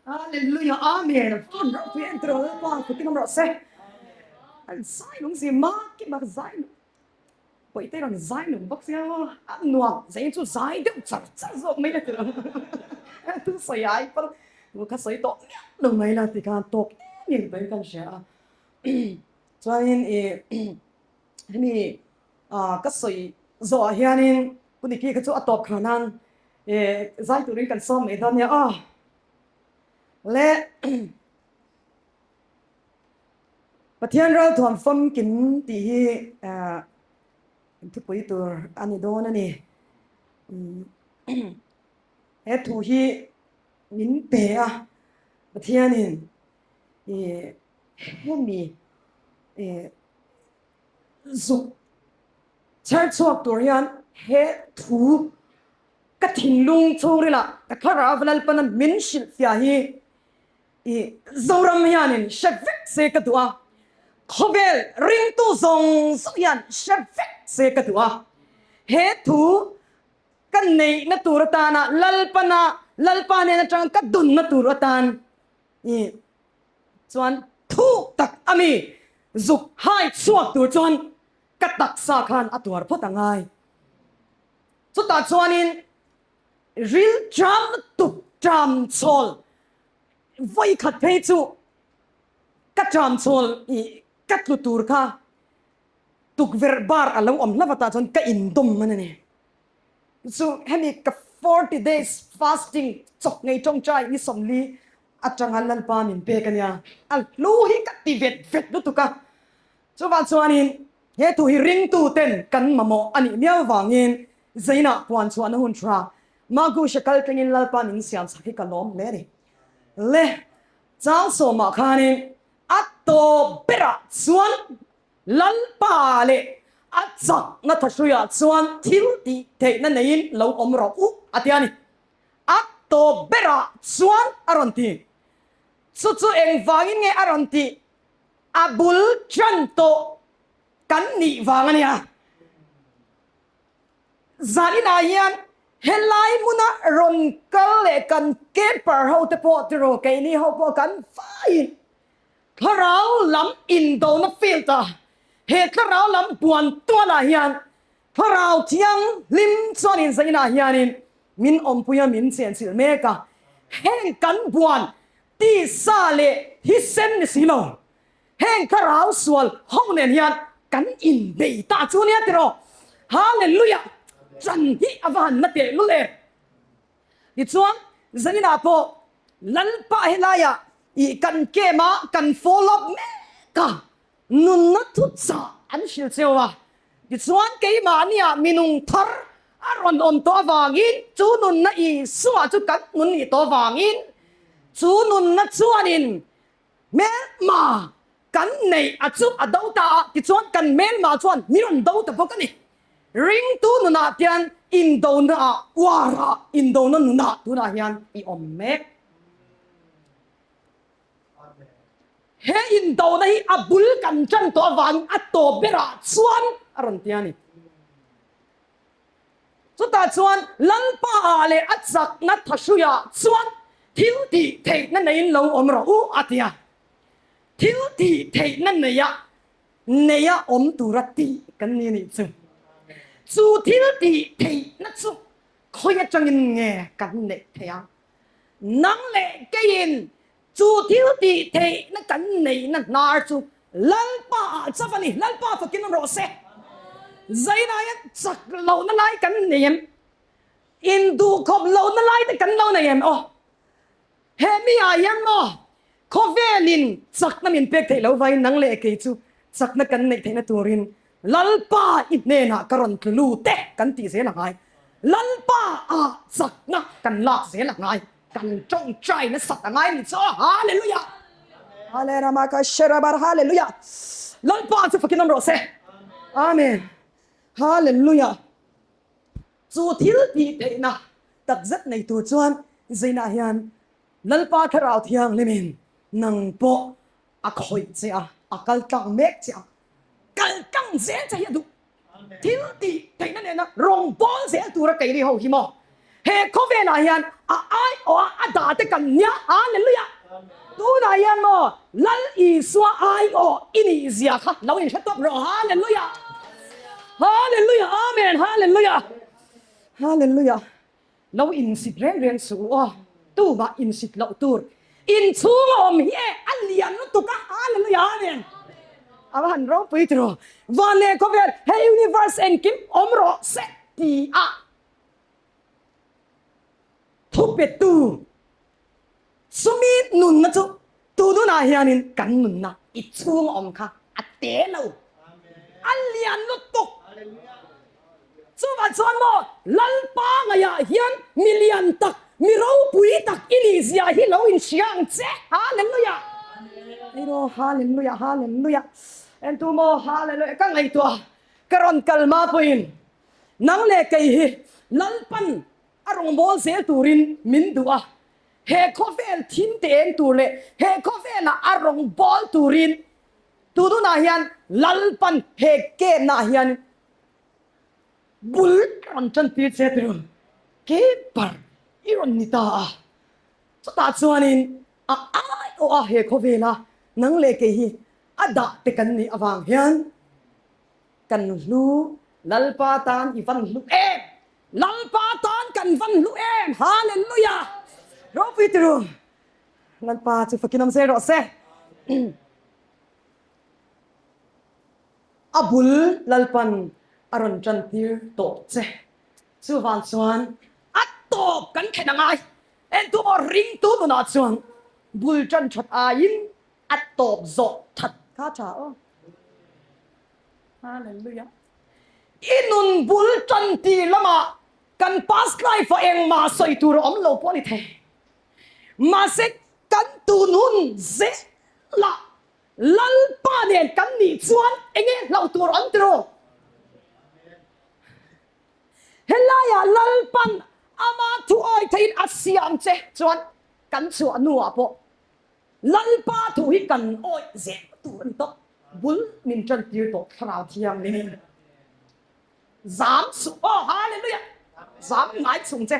Hallelujah Amen Van ropui en tiraw Lalpa kut in awm rawh se. An zai nung zi mak ki mak zai nung Pawihte rawn zai nung bawk sia maw a nuam zai chu zai deuh char char zawk mai la tiraw tu sawi ai pawh tu kha sawi tawh miah lo mai la ti khan tawk em em mai kan hria a chuanin ih hemi ka sawi zawhah hianin Pu Niki kha chu a tawp khan nan ih zai turin kan sawm mai dawn nia aw le Pathian ralthuam famkim tih hi thupui tur a ni dawn a ni. He thu hi min pe a, Pathianin hemi zuk chher chhuak tur hian he thu ka thinlung chhungrilah ka thlarau Lalpana min hrilhfiah hi I Zoram hianin hre vek se ka duh a, khawvel ringtu zawng zawng hian hre vek se ka duh a. He thu ka neihna tur atana Lalpana Lalpa nen atanga ka dunna tur atan i chuan thuk tak a mi zuk hai chhuak tur chuan ka taksa khan a tuar phawt a ngai. Chutah chuanin Ril ṭam lutuk ṭam chhawl vawi khat phei chu ka ṭam chhawl i ka tlu tur kha tukverh bar a lo awm hlauh atah chuan ka indawm man a ni. Chu hemi ka 40 days fasting chawk ngei ṭawngṭai ni 40 aṭanga Lalpa min pek a nia, a hlu hi ka ti vet vet lutuk a. Chuvang chuanin he thu hi ringtuten kan mamawh a nih miau vangin Zainah puan chhuahna hun tha Magusha kal tlengin Lalpa min siam chak hi ka lawm hle a ni. Le chang sawmah khanin a tawp berah chuan Lalpa leh a chakna thahruiah chuan thil tih theihna neiin lo awm rawh u a ti a ni. A tawp berah chuan a rawn ti. Chu chu engvangin nge a rawn tih? A bul tan tawh kan nih vang a nia. Zaninah hian helai hmuna rawn kal leh kan camper ho te pawh tiraw keini ho pawh kan vaiin thlarau lam indona field a he thlarau lam buan tualah hian thlarau thianghlim chuanin zaninah hianin min awmpuia min chenchilh mek a, heng kan buan tisa leh hisen ni si lo. Heng thlarau sual ho nen hian kan inbei ta chu nia tiraw? Hallelujah! Chan hi a va han na teh lul em! Tichuan, zaninah pawh Lalpa helaiah ih kan camp a kan follow up mek a, nunna thuchah an hrilh cheu a. Tichuan, keimahniah minung thar a rawn awm tawh avangin chu nunna Isua chu kan nun nih tawh avangin chu nunna chuanin Hmelma kan neih a chu a do ta a, tichuan kan hmelma chuan mi rawn do ta bawk a ni. Ringtu nunah tian indona ah uar ah indona nunah tunah hian i awm mek. He indona hi a bul kan tan tawh avangin a tawp berah chuan a rawn ti a ni. Chutah chuan Lalpa ah leh a chakna thahruiah chuan thil tih theihna neiin lo awm rawh u a ti a. Thil tih theihna neia neia awm tura tih kan ni anih chu. Chu thil tih theihna chu khawi atangin nge kan neih theih ang? Nang leh keiin Chu thil tih theihna kan neihna hnar chu Lalpa ah chauh a ni. Lalpa fakin awm rawh se. Zainah hian chak lohna lai kan nei em? Induhkhawp lohna lai te kan lo nei em? Aw, he mi ah hian maw khawvelin chakna min pek theih lo vain nang leh kei chu chakna kan neih theihna turin Lalpa i hnenah ka rawn tlu lut e kan tih zel a ngai. Lalpa ah chakna kan lak zel a ngai. Kan tawngtai nasat a ngai ni chu aw Hallelujah Hallelujah Hallelujah Lalpa chu fakin awm rawh se Amen Hallelujah Chu thil tih theihna takzet nei tur chuan Zainah hian Lalpa Thlarau Thianghlimin nang pawh a khawih che a, a kal tlang mek che a, kal tlang zel che hi a duh. Thil tih theihna nena rawngbâwl zel tura keini ho hi maw? He khawvelah hian a aiawha a dah te kan nia. Hallelujah! Tunah hian maw Lal Isua aiawh i nih zia kha lo inhre tawp rawh. Hallelujah! Hallelujah! Amen! Hallelujah! Hallelujah! Lo insit reng reng suh u aw, tumah insit loh tur. Inchhung a awm hi e, a lian lutuk a, Hallelujah Amen. A va han ropui tiraw. Van leh khawvel he universe engkim awm rawh se ti a thupetu chumi nunna chu tu nunah hianin kan nunna i chhung a awm kha a te lo. A lian lutuk. Chuvah chuan maw Lalpa ngaihah hian mi lian tak, mi ropui tak i nih zia hi lo inhria ang che. Hallelujah! Eiraw, hallelujah, hallelujah. Entu maw, hallelujah, ka ngaihtuah ka rawn kal hma pawhin nang leh kei hi Lalpan a rawngbâwl zel turin min duh a. He khawvel thim te eng tur leh he khawvelah a rawngbâwl turin Tununah hian Lalpan he kemnaah hian bul rawn tantir che tir keeper i rawn ni ta a. Chutah chuanin a aiawh a he khawvela nang leh kei hi a dah te kan nih avang hian kan hlu Lalpa tan i van hlu em! Lalpa tan kan van hlu em! Hallelujah! Ropui tiru! Lalpa chu fakin awm zel rawh se. A bul Lalpan a rawn tantir tawh che. Chuvang chuan a tawp kan khen a ngai. Entu maw ringtu nunah chuan bul tan that aiin a tawp zawh that kha tha aw. Hallelujah. I nun bul tan tir lamah kan past life ah engmah sawi tur a awm lo pawh a ni thei. Mahse, kan tun hun zelah Lalpa nen kan nih chuan enge hlauh tur an ti rawh? Helaiah Lalpan ama thu awi theihin a siam che chuan kan chhuah hnuah pawh Lalpa thu hi kan awih zel tur a ni tawh. Bul min tantir tawh Thlarau Thianghlimin. Zam suh aw, Hallelujah! Zam ngai chung che.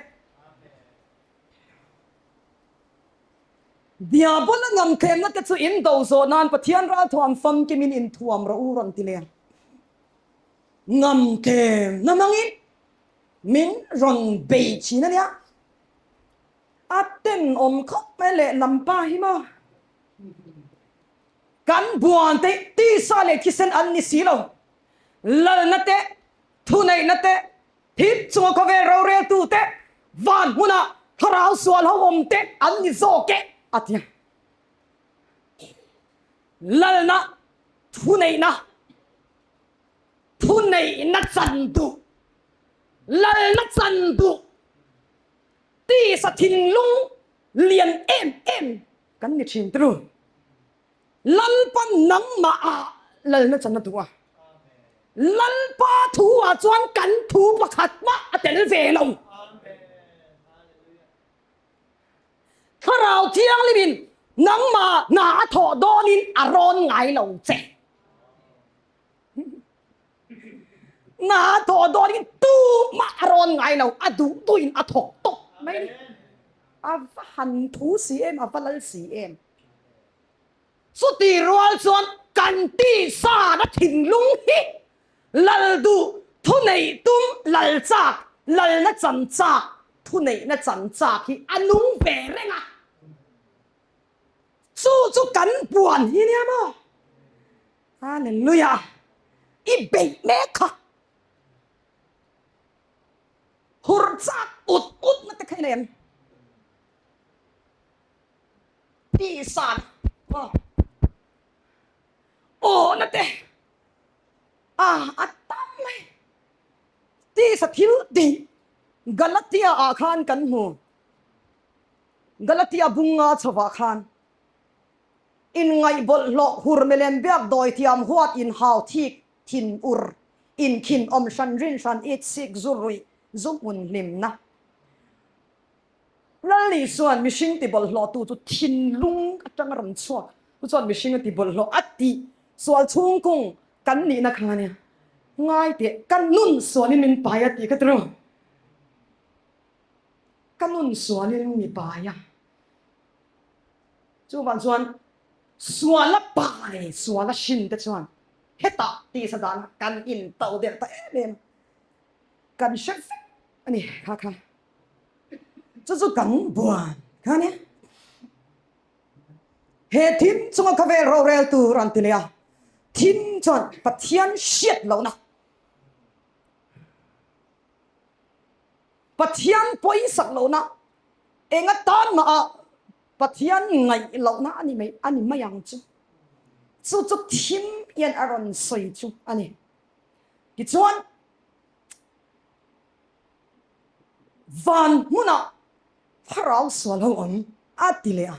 Diabola ngamthlemna te chu in do zawh nan Pathian ralthuam famkimin in thuam rawh u rawn ti leng. Ngamthlemna hmangin min rawn bei thin a nia. A tenawm khawp mai lehlam pa hi maw. Kan buan te tisa leh thisen an ni si lo. Lalna te, thuneihna te, Thip chunga khawvel roreltute van hmunah thlarau sual ho awmte an ni zawk e, a ti a. Lalna thuneihna, thuneihna chan duh, lalna chan duh, tisa thinlung lian em em kan ni thin tru. Lalpa nangmah ah lalna chan a duh a. Lalpa thu ah chuan kan thu pakhat mah a tel ve lo. Thlarau Thianghlim in nangmah hna a thawh dawn in a rawn ngai lo che. Hna a thawh dawn in tumah a rawn ngai lo, a duh duh in a thawk tawp mai a ni. A va han thu si em, a va lal si em. Chuti rual chuan kan tihsana thinlung hi lal duh, thuneih tum, lal chak, lalna chan chak, thuneihna chan chak hi a nung ve reng a. Chu chu kan puan hi nia maw? Hallelujah! I beih mek kha. Hur chak ut ut na te kha i nei em? Tihsan awhna te a a tam mai. Tisa thil tih Galatia ah khan kan hmu. Galatia bunga chhovah khan inngaih bawlhhlawh hur milem biak dawi thiam huat inhau thik thin ur inkhin awm hran rin hran it sik zu ruih zu hmun hlimna Lal Isua'n mihring tibawlhhlawhtu chu thinlung atanga rawn chhuak chu chuan mihring a tibawlhhlawh a tih sual chhungkung kan nihna kha ania. Ngai teh, ka nun sualin min pai a tih ka ti ru. nun sualin mi pai a. Chuvang chuan suala pai, suala hrin te chuan hetah tisa dana kan into der ta em em kan hre vek a ni kha kha. Chu chu kan buan kha nia. He thim chunga khawvel rorel tur an ti leh a, thim chuan Pathian hriat lohna, Pathian pawisak lohna, eng atan mah ah Pathian ngaih lohna a ni mai a ni mai ang chu. Chu chu thim hian a rawn sawi chu a ni. Tichuan van hmunah Thlarau sual ho awm a ti leh a.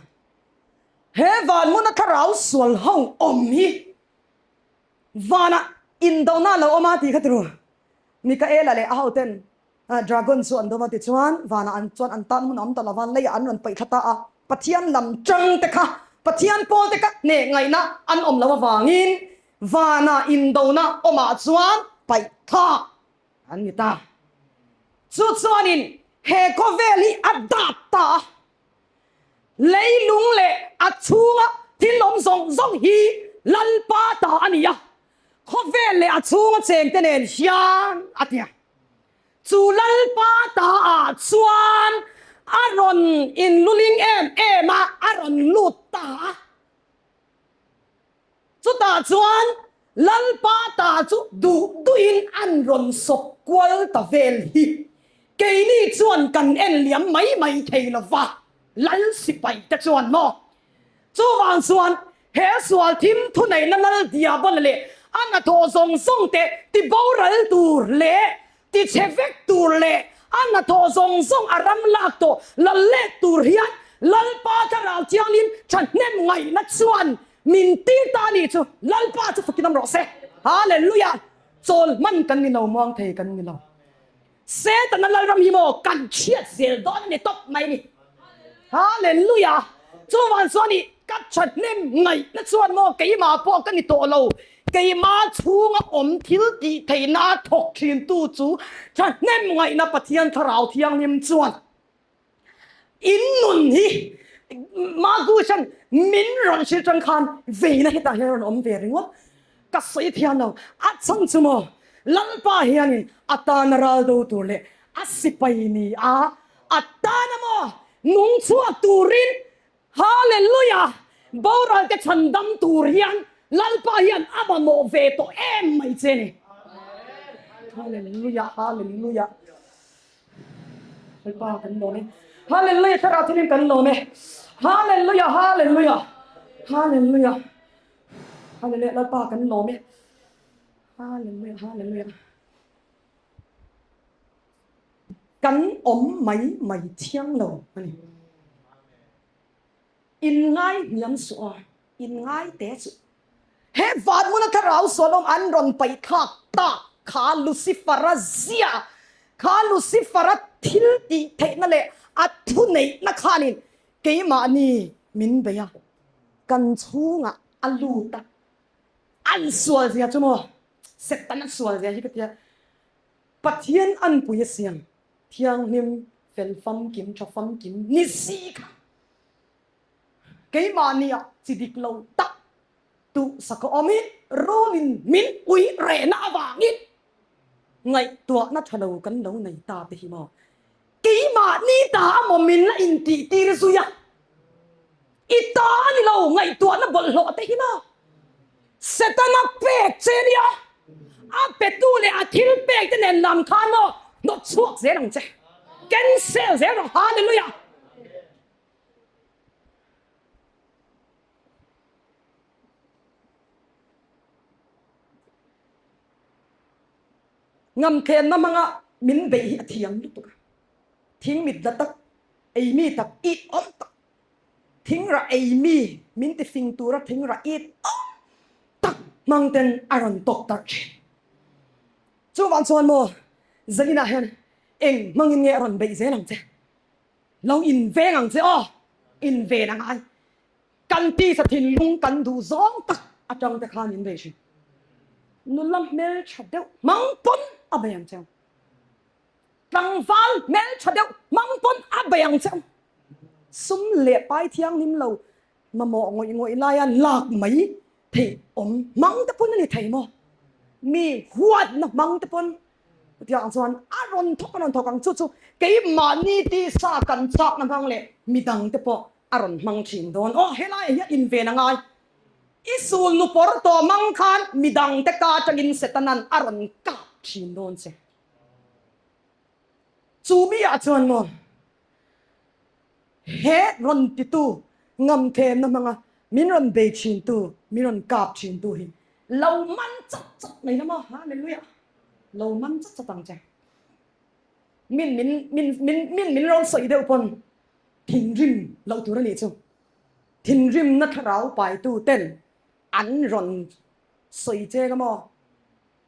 He van hmuna thlarau sual ho awm hi vanah indona a lo awm a tih kha tiru. Mikaela leh a hoten dragon chu an do a tichuan vanah an chuan an tan hmun a awm ta lova leiah an rawn paih thla ta a. Pathian lam tang te kha Pathian pawl te kha hneh ngaihna an awm loh avangin vanah indona awmah chuan paih thlak An ni ta. Chu chuanin he khawvel hi a dat ta a, leilung leh a chhunga thil awm zawng zawng hi Lalpa ta a ni a, khawvel leh a chhunga chengte nen hian a ti a. Chu Lalpa ta ah chuan a rawn inluling em em a, a rawn lut ta a. Chutah chuan Lalpa ta chu duh duhin an rawn sawp kual ta vel hi keini chuan kan en liam mai mai thei lo va, Lal sipai te chuan maw? Chuvang chuan he sual thim thuneihna Lal Diabola leh a hnathawh zawng zawng te ti boral tur leh ti chhe vek tur leh a hnathawh zawng zawng a ram lak tawh la let tur hian Lalpa Thlarau Thianghlim thahnem ngaihna chuan min tir ta a nih chu Lalpa chu fakin awm rawh se. Hallelujah! Chawl hman kan ni lo, muang thei kan ni lo. Setana Lalram hi maw kan chhiat zel dawn a ni tawp mai ni. Hallelujah! Chuvang chuan i ka thahnem ngaihna chuan maw keimah pawh ka ni tawh lo, keimah chhunga awm thil tih theihna a thawk thintu chu thahnem ngaihna Pathian Thlarau Thianghlim chuan in nun hi Magushan min rawn hrilh tang khan veina hetah hian rawn awm ve ringawt. Ka sawi thiam lo, a chhan chu maw Lalpa hianin a tana ral do tur leh a sipai ni a, a tana maw nung chhuak turin Hallelujah! Boral te chhan dam tur hian Lalpa hian a mamawh ve tawh em mai che ni. Hallelujah! Hallelujah! Lalpa kan lawm e. Hallelujah! Thlarau thilim kan lawm e. Hallelujah! Hallelujah! Hallelujah! Hallelujah! Lalpa kan lawm e. Hallelujah! Hallelujah! Kan awm mai mai thiang lo a ni. In ngai hniam suh a, in ngai te chu. He van hmuna thlarau sual awm an rawn paih thlak tak kha Lucifer-a zia, kha Lucifer-a thil tih theihna leh a thuneihna khanin keimahni min bei a, kan chhungah a lut a. An sual zia chu maw? Setana sual zia hi ka tia. Pathian anpui a siam thianghlim fel famkim tha famkim ni si kha keimahnia chi dik lo tak duhsak a awm i rulin min ui rehna avangin ngaihtuahna tha lo kan lo nei ta te hi maw keimahni ta amaw min la intih tir zui a I ta a ni lo, ngaihtuahna bawlhhlawh te hi maw? Setana pek che nia, a petu leh a thil pek te nen lam khan maw hnawt chhuak zel ang che, cancel zel rawh, Hallelujah! Ngamthlenna hmanga min beih hi a thiam lutuk a, thing mit la tak, ei mi tak, it awm tak, Thingrah ei mi min ti fing tura thingrah it awm tak hmang ten a rawn tawk tarh thin. Chuvang chuan maw Zaninah hian eng hmangin nge a rawn beih zel ang che? Lo inveng ang che aw, inven a ngai. Kan tisa thinlung kan duh zawng tak atang te khan in bei thin. Nula hmeltha deuh hmang pawn a bei ang cheu. Tlangval hmeltha deuh hmang pawn a bei ang che u. Sum leh pai thianghlim lo mamawh ngawih ngawih laia lak mai theih awm hmang te pawn a ni thei maw? Mi huatna hmang te pawn chutiang ang chuan a rawn thawk a rawn thawk ang chu chu keimahni tisa kan chakna hmang leh midang te pawh a rawn hmang thin dawn. Aw helaiah hian inven a ngai. I sul nu pawr tawh hmang khan midang te ka atangin Setanan a rawn kap thin dawn che. Chu mi ah chuan maw he rawn titu ngam themna hmanga min rawn bei thintu, min rawn kap thintu hi lo man chat chat mai la maw? Hallelujah! Lo man chat chat ang che. Min min min min min min rawn sawi deuh pawn thinrim loh tur a nih chu. Thinrimna thlarau paitu ten an rawn sawi che nga maw?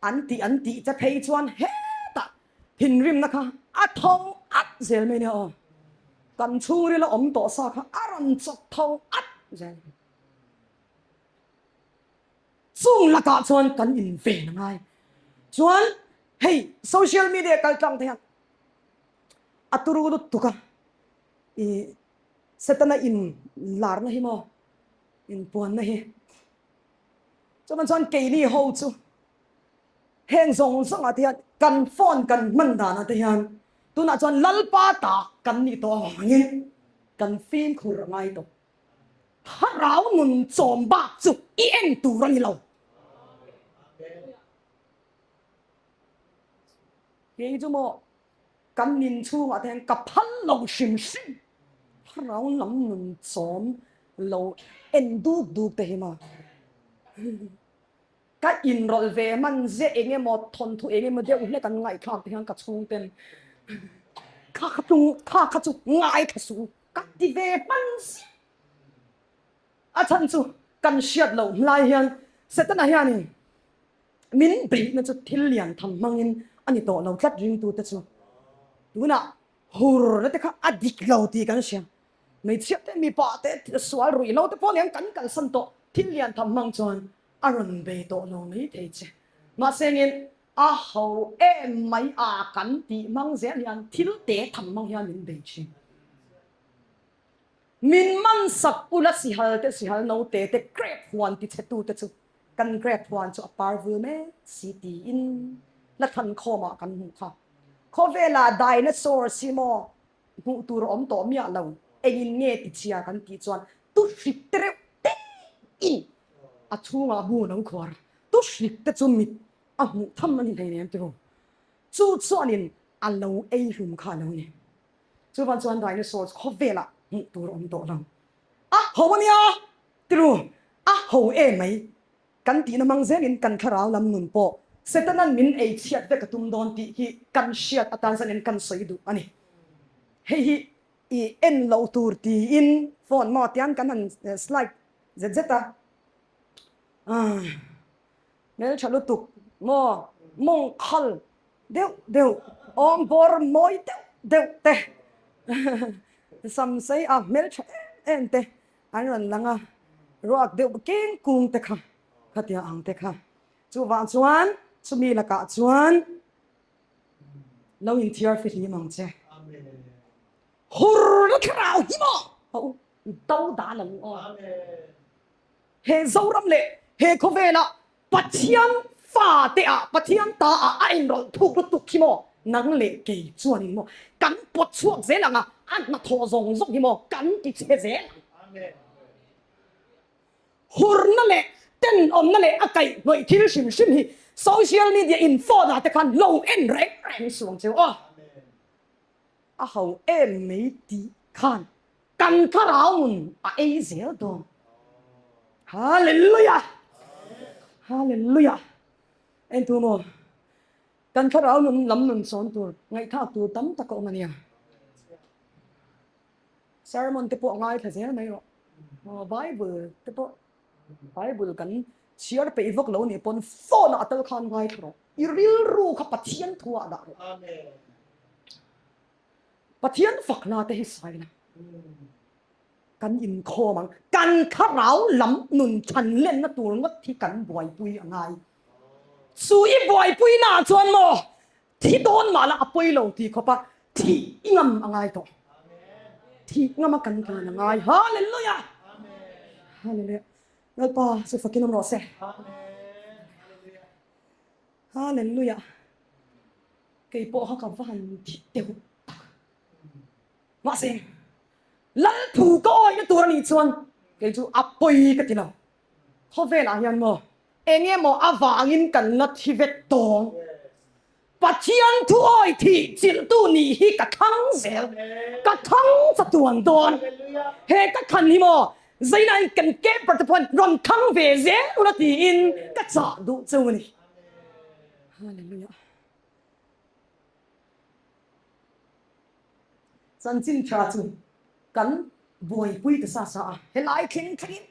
An tih an tih che phei chuan hetah thinrimna kha a tho at zel mai nia aw. Kan chhungril a awm tawh sa kha a rawn chawk tho at zel. Chung lakah chuan kan inven a ngai. Chuan hei social media kal tlang te hian a turu lutuk a, i Setana in larna hi maw inpuanna hi. Chuan chuan keini ho chu heng zawng zawng ah te hian kan phone kan hman dan ah te hian tunah chuan Lalpa ta kan nih tawh avangin kan fimkhur a ngai tawh. Thlarau nun chawm bak chu i en tur a ni lo. Kei chu maw Kan nin chhungah te hian ka phal lo hrim hrim. Thlarau lam nun chawm lo en duk duk te hi maw. Ka inrawlh ve hman ziah eng emaw thawnthu eng emaw deuh hlek an ngaihthlak te hian ka chhung ten kha kha chu kha kha chu ngaithla suh ka ti ve hman ziah. A chhan chu kan hriat loh hlai hian Setana hianin Min beihna chu thil lian tham hmangin a ni tawh lo tlat ringtute chu. Tunah hurna te kha a dik lo tih kan hria. Hmeichhia te, mipa te, sual ruih lo te pawh nen kan kalsan tawh. Thil lian tham hmang chuan a rawn bei tawh lo mai thei che. Mahse ngin a ho em mai a kan tih hmang zel hian thil te tham hmang hian min bei thin. Min man sak ula sihal te, sihal note te, grape huan ti chhe tu te chu Kan grape huan chu a par vul mek si tiin la thlan khawmah kan hmuh kha. Khawvelah dinosaurs hi maw hmuh tur a awm tawh miah lo, engin nge ti chhia kan tih chuan tu hrik te reuh te in a chhungah bu an lo khuar a, tu hrik te chu mit a hmuh tham a ni hleinem tiraw. Chu chuanin a lo ei hlum kha a lo ni. Chuvang chuan dinosaurs khawvelah hmuh tur a awm tawh lo. A ho a nia! Tiru, a ho em mai. Kan tihna hmang zelin kan thlarau lam nun pawh Setana'n min ei chhiat vek a tum dawn tih hi kan hriat atan zanin kan sawi duh a ni. Hei hi i en loh tur tiin phone maw tiang kan han slide zet zet a. Hmeltha lutuk maw mawng khal deuh deuh awm bawr mawi deuh deuh te sam sei a hmeltha em em te an rawn lang a, ruak deuh keng kung te kha khatia ang te kha chuvang chuan chumi lakah chuan lo inthiar fihlim ang che. Hur na thlarau hi maw a u do dan ang aw. He Zoram leh he khawvela Pathian fate ah Pathian ta ah a inrawlh thuk lutuk hi maw nang leh kei chuanin maw kan pawt chhuak zel ang a, a hnathawh zawng zawng hi maw kan ti chhe zel ang. Hurna leh tenawmna leh a kaihhnawih thil hrim hrim hi social media in phone ah te khan lo en reng reng suh ang cheu aw. A ho em mai tih khan kan thlarau nun a ei zel dawn. Hallelujah! Hallelujah! Entu maw? Kan thlarau nun lam nun sawn tur ngaihthlak tur tam tak a awm a nia. Sermon te pawh ngaithla zel mai rawh. Bible te pawh Bible kan chhiar peih vak lo nih pawn phone ah tal khan ngaithla rawh. I rilru kha Pathian thu ah dah rawh. Pathian fakna te hi sawi la. Kan inkhawm ang. Kan thlarau lam nun than lenna tur ngawt hi kan buaipui a ngai. Chu i buaipuina ah chuan maw? Thi dawn mah la a pawi lo ti khawp a thih i ngam a ngai tawh. Thih ngam a kan tlan a ngai. Hallelujah! Hallelujah! Lalpa chu fakin awm rawh se. Hallelujah! Kei pawh kha ka va han thi deuh tak. Mahse, Lal thu ka awihna tur a nih chuan kei chu a pawi ka ti lo. Khawvelah hian maw eng emaw avangin kan la thi vek tawng. Pathian thu awi thih chilhtu nih hi ka thlang zel, ka thlang chatuan dawn. He ka thlan hi maw Zainain kan camper te pawhin rawn thlang ve zel ula tiin ka chah duh cheu a ni. Hallelujah. Chanchin tha chu kan buaipui ta sa sa a, helai thleng thlengin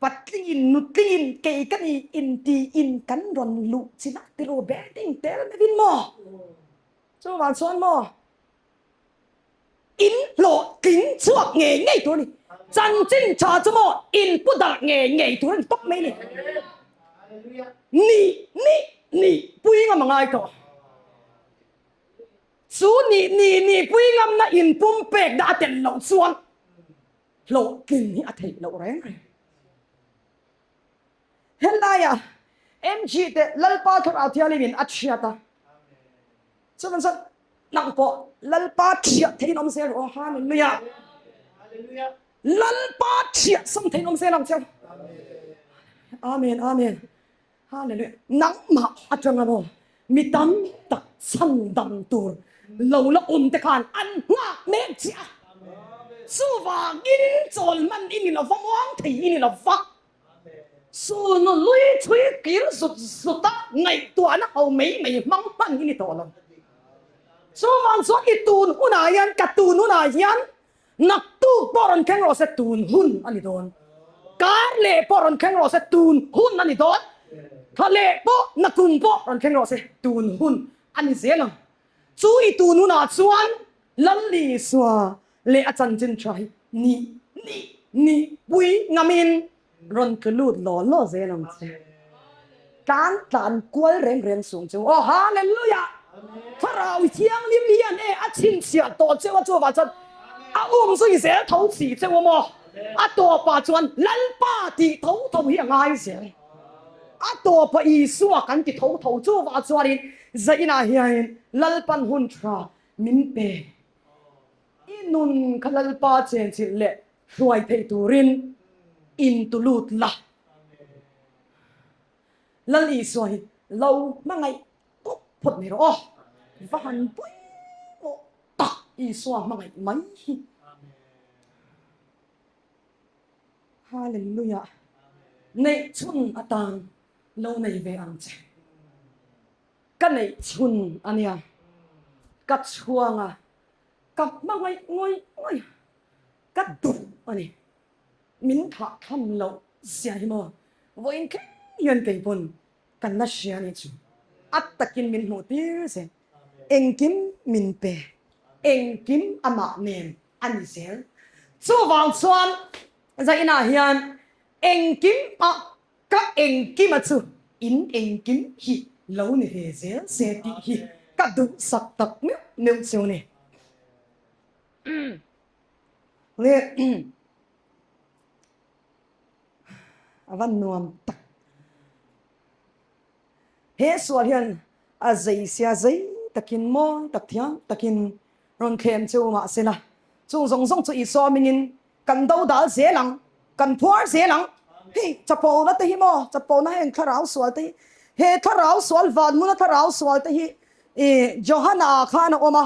Patlingin nutlingin kei ka ni intiin kan rawn luh chin a tiraw batting tel meuhin maw? Chuvang chuan maw in hlawhtling chhuak ngei ngei tur a ni. Chanchin tha chu maw in pu darh ngei ngei tur a ni tawp mai a ni. Ni ni ni pui ngam a ngai tawh. Chu ni ni ni pui ngamna in pumpekna a tel loh chuan hlawhtling hi a theih loh reng reng. Helaiah MG te Lalpa Thlarau Thianghlimin a thiat a, chuan chuan nang pawh Lalpa thiah theihin awm zel rawh aw, Hallelujah. Lalpa thiah sam theihin awm zel ang che. Amen, Amen. Hallelujah. Nangmah atanga maw mi tam tak chhandam tur lo la awm te khan an nghak mek che a. Chuvangin chawl man i ni lova, muang thei i ni lova. Sunu lui chhui kir zut zut a ngaihtuahna ho mai mai hmang hman i ni tawh lo. Chuvang chuan i tun hunah hian, ka tun hunah hian Naktuk pawh rawn thleng rawh se tun hun a ni dawn. Kar leh pawh rawn thleng rawh se tun hun a ni dawn. Thla leh pawh nakum pawh rawn thleng rawh se tun hun a ni zel ang. Chu i tun hunah chuan Lalisua leh a chanchin tha hi ni ni ni pui ngamin rawn tlu lut law law zel ang che. Tlan tlan kual reng reng sung chu aw Hallelujah! Thlarau Thianghlim hian e a chhinchhiah tawh cheu a chuvah chuan a um zui zel tho si cheu a maw? A tawpah chuan Lalpa tih tho tho hi a ngai zel. A tawpah Isua kan ti tho tho chuvah chuanin zainah hianin Lalpan hun tha min pe. I nun kha Lalpa chenchilh leh hruai thei turin in tu lut la. Lal Isua hi lo hmangaih tawp phawt mai rawh aw. Va han pawimawh tak Isua hmangaih mai hi. Hallelujah. Neih chhun atan lo nei ve ang che. Ka neih chhun ania. Ka chhuang a. Ka hmangaih ngawih ngawih a. Ka duh a ni. Min thah tham loh zia hi maw vawiin thleng hian kei pawn kan la hria a nih chu. A takin min hmuh tir zel. Engkim min pe. Engkim amah nen a ni zel. Chuvang chuan zainah hian engkim a Ka engkima chu in engkim hi lo ni ve zel se tih hi ka duhsak tak meuh meuh cheu ni. Le a va nuam tak. He sual hian a zei sia zei takin mawi tak thiam takin rawn thlem cheu mahsela chung zawng zawng chu Isua mingin Kan do dal zel ang, kan phuar zel ang. Hei chapona te hi maw, chapona heng thlarau sual te hi, he thlarau sual vanhmuna thlarau sual te hi i Johana ah khan a awm a,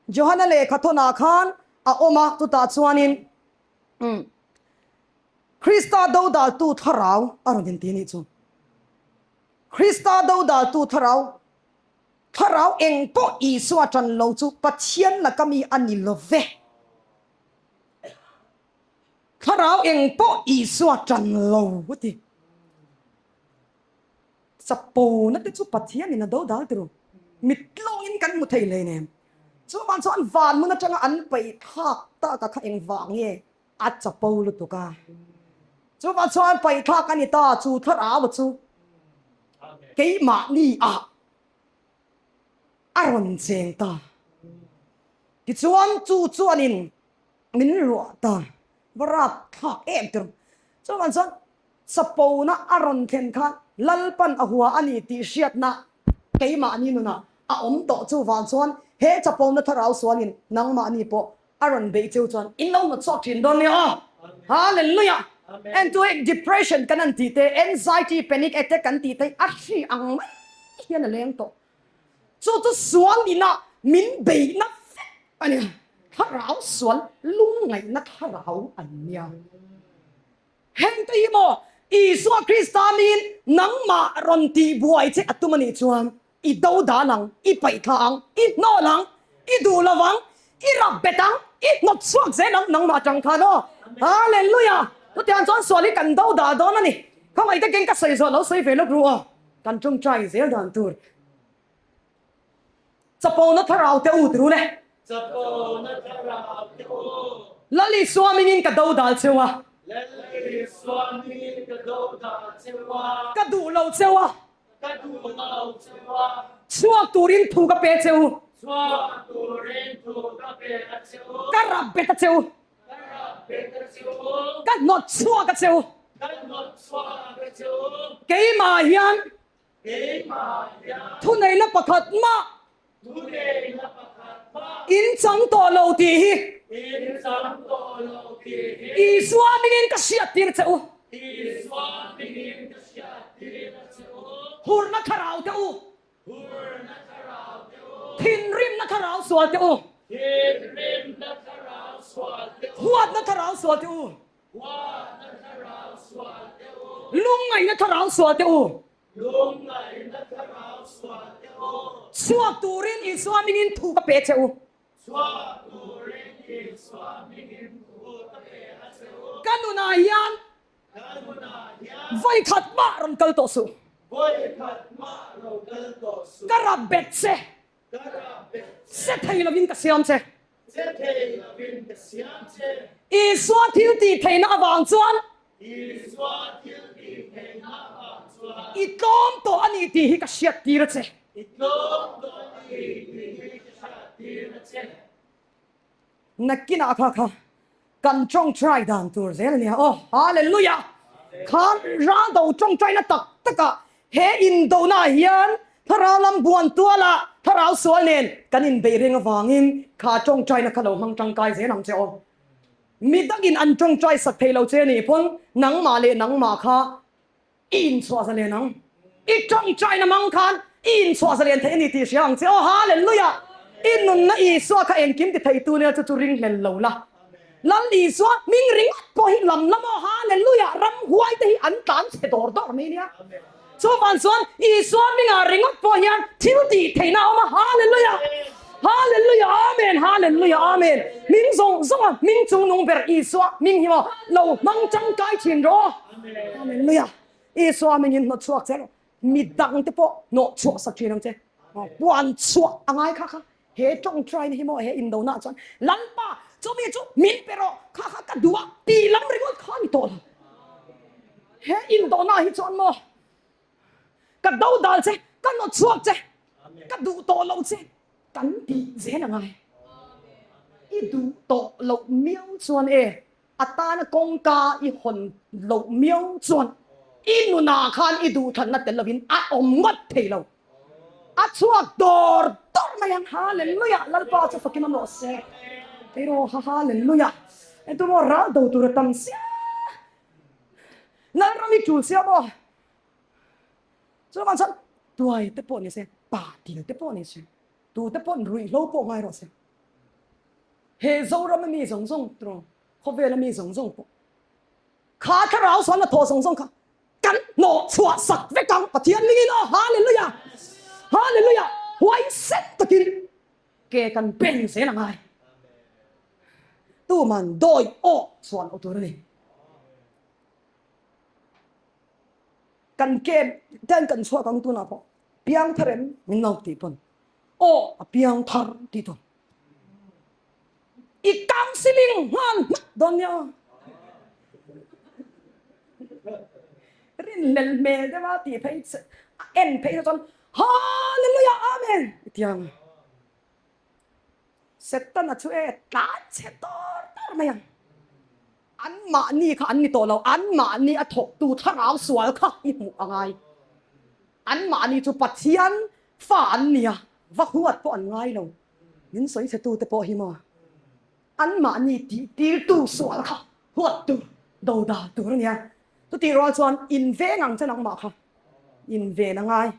Johana lehkha thawn ah khan a awm a, chutah chuanin umm Krista do daltu thlarau a rawn inti anih chu. Krista do daltu thlarau, thlarau eng pawh Isua tan lo chu Pathian laka mi a ni lo ve. Thlarau eng pawh Isua tan lo a ti. Chapona te chu Pathianin a do dal ti ru. Mit lawngin kan hmu thei hlei nem. Chuvang chuan van hmun atanga an paih thlak tak a kha engvang nge a chapo lutuk a. Chuvang chuan paih thlak a ni ta chu thlarau chu keimahni ah. A rawn cheng ta. Tichuan chu chuanin min ruah ta. Va rap thlak em tir. Chuan chuan chapona a rawn thlen khan Lalpan a hua a ni tih hriatna keimahni nunah a awm tawh. Chuvang chuan he chapona thlarau sualin nangmahni pawh a rawn beih cheu chuan in lo hnawt chhuak thin dawn nia aw. Hallelujah! Entu hei depression kan han tih te, anxiety, panic attack kan tih te hi a hri ang mai hian a leng tawh. Chu chu sual ina min beihna vek a nia. Thlarau sual lungngaihna thlarau an nia. Heng te hi maw Isua Krista miin nangmah rawn tihbuai che a tum a nih chuan I do dan ang, i paih thla ang, i hnawl ang, i duh lo ang, i rap bet ang, i hnawt chhuak zel ang nangmah atang khan aw. Hallelujah! Chutiang chuan sual hi kan do dah dawn a ni. Khawngaih takin ka sawi zawh lo sawi ve lawk ru aw. Kan tawngtai zel dan tur. Chapona thlarau te u tiru le. Chapona thlarau te u. Lal Isua mingin ka do dal cheu a. Lal Isua mingin ka do dal cheu a. Ka duh lo cheu a. Ka duh lo che u a. Chhuak turin thu ka pe che u. Chhuak turin thu ka pe a che u. Ka rap bet a che u. Ka rap bet a che u. Ka hnawt chhuak a che u. Ka hnawt chhuak a che u. Keimah hian. Keimah hian. Thuneihna pakhat mah. Thuneihna pakhat mah. In chang tawh lo tih hi. In chang tawh lo tih hi. Isua hmingin ka hriattir che u. Isua hmingin ka hriattir a che u. Hurna thlarau te u. Hurna thlarau te u. Thinrimna thlarau sual te u. Thinrimna thlarau sual te u. Huatna thlarau sual te u. Huatna thlarau sual te u. Lungngaihna thlarau sual te u. Lungngaihna thlarau sual te u. Chhuak turin Isua hmingin thu ka pe che u. Chhuak turin Isua hmingin thu ka pe a che u. Ka nunah hian. Ka nunah hian. Vawi khat mah rawn kal tawh suh. Vawi khat mah rawn kal tawh suh. Ka rap bet che. Ka rap bet che. Se thei lovin ka siam che. Che thei lovin ka siam che. Isua thil tih theihna avang chuan. Isua thil tih theihna avang chuan. I tlawm tawh a ni tih hi ka hriat tir a che. I tlawm tawh a ni tih hi ka hriat tir a che. Nakinah kha kha kan tawngtai dan tur zel a nia aw. Hallelujah! Kha ral do tawngtaina tak takah he indona hian thlarau lam buan tualah thlarau sual nen kan inbeih reng avangin kha tawngtaina kha lo hmang tangkai zel ang che aw. Mi dangin an tawngtai sak thei lo che nih pawn nangmah leh nangmah kha I inchhuah zalen ang. I tawngtaina mang khan i inchhuah zalen thei a ni tih hria ang che. Aw Hallelujah! I nunna Isua kha engkim ti theitu nia chu chu ringhlel lo la. Lal Isua hming ringawt pawh hi lam lam aw Hallelujah! Ramhuai te hi an tlan chhe dawr dawr mai nia. Chuvang chuan Isua hmingah ringawt pawh hian thil tih theihna a awm a. Hallelujah! Hallelujah! Amen! Hallelujah! Amen! Hming zawng zawnga hming chungnung ber Isua hming hi maw lo hmang tangkai thin rawh. Hallelujah! Isua mingin hnawt chhuak che rawh. Mi dang te pawh hnawh chhuah sak thin ang che. Puan chhuah a ngai kha kha. He tawngtaina hi maw he indona chuan Lalpa chumi chu min pe rawh kha kha ka duh a tih lam ringawt kha a ni tawh lo. He indona hi chuan maw ka dodal che, ka hnawt chhuak che, ka duh tawh lo che kan tih zel a ngai. I duh tawh loh miau chuan e A tana kawngka i hawn loh miau chuan i nunah khan i duhthlanna tel lovin a awm ngawt thei lo. A chhuak dawr dawr mai ang. Hallelujah! Lalpa chu fakin awm rawh se. Eiraw ha hallelujah! Entu maw ral do tur a tam sia. Lalram i tul sia maw? Chuvang chuan tuai te pawh ni se, pa til te pawh ni se, tu te pawh ruihhlo pawh ngai rawh se. He Zoram a mi zawng zawng tawng, khawvel a mi zawng zawng pawh kha thlarau sual hnathawh zawng zawng kha kan hnawh chhuah sak vek ang Pathian ningin aw Hallelujah! Hallelujah! Huaisen takin ke kan pen zel a ngai. Tuman dawi awh chhuah loh tur a ni. Kan ke ten kan chhuak ang tunah pawh piangthar em min lo tih pawn aw a piangthar tih tur. I counseling nghal hmak dawn nia. Rinhlel hmel deuha tih phei a en phei chuan Hallelujah Amen i ti ang. Setana chu e tlan chhe tor tor mai ang. Anmahni kha an ni tawh lo, anmahni a thawktu thlarau sual kha i hmuh a ngai. Anmahni chu Pathian fa an nia, va huat pawh an ngai lo. Min sawi chhetute pawh hi maw? Anmahni tihtirtu sual kha huat tur, doda tur a nia. Chutih rual chuan inveng ang che nangmah kha inven a ngai.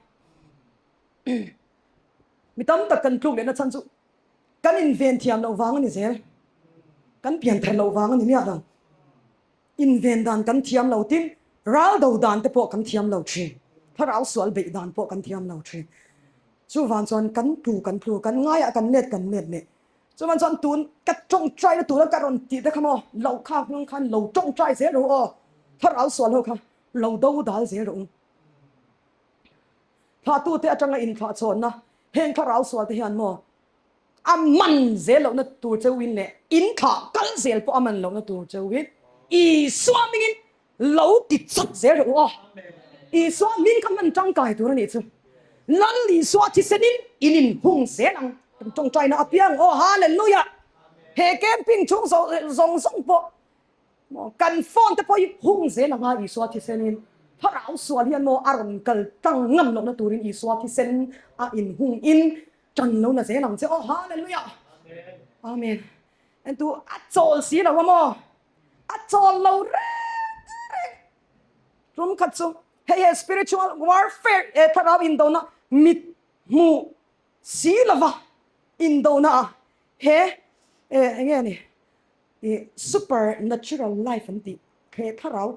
Mi tam tak kan tluk lehna chhan chu kan inven thiam loh vang a ni zel. Kan pian thar loh vang a ni miah lo. Inven dan kan thiam lo tin ral do dan te pawh kan thiam lo thin. Thlarau sual beih dan pawh kan thiam lo thin. Chuvang chuan kan tlu kan tlu, kan ngaiah kan let kan let leh. Chuan chuan tun ka tawngtai na tura ka rawn tih te kha maw lo kha hmang khan lo tawngtai zel rawh u aw, thlarau sual ho kha lo do dal zel rawh u. Thlahtute atanga inthlahchhawnna heng thlarau sual te hian maw a man zel lohna tur cheuhin leh inthlah kal zel pawh a man lohna tur cheuhin Isua hmingin Lo ti chak zel rawh u aw. Isua hming kha hman tangkai tur a nih chu. Lal Isua thisenin in inhung zel ang. Kan tawngtaina apiang aw Hallelujah. He camping chhung zawng zawng pawh kan phone te pawh hi hung zel anga Isua thisenin thlarau sual hian maw a rawn kal tlang ngam lohna turin Isua thisen a inhung in tan lo la zel ang che aw Hallelujah. Amen. Entu a chawl si lo a maw. A chawl lo reng reng. Tum khat chu hei he spiritual warfare e thlarau indona mit hmuh si lova indona a he e enge a ni i super natural life an tih he thlarau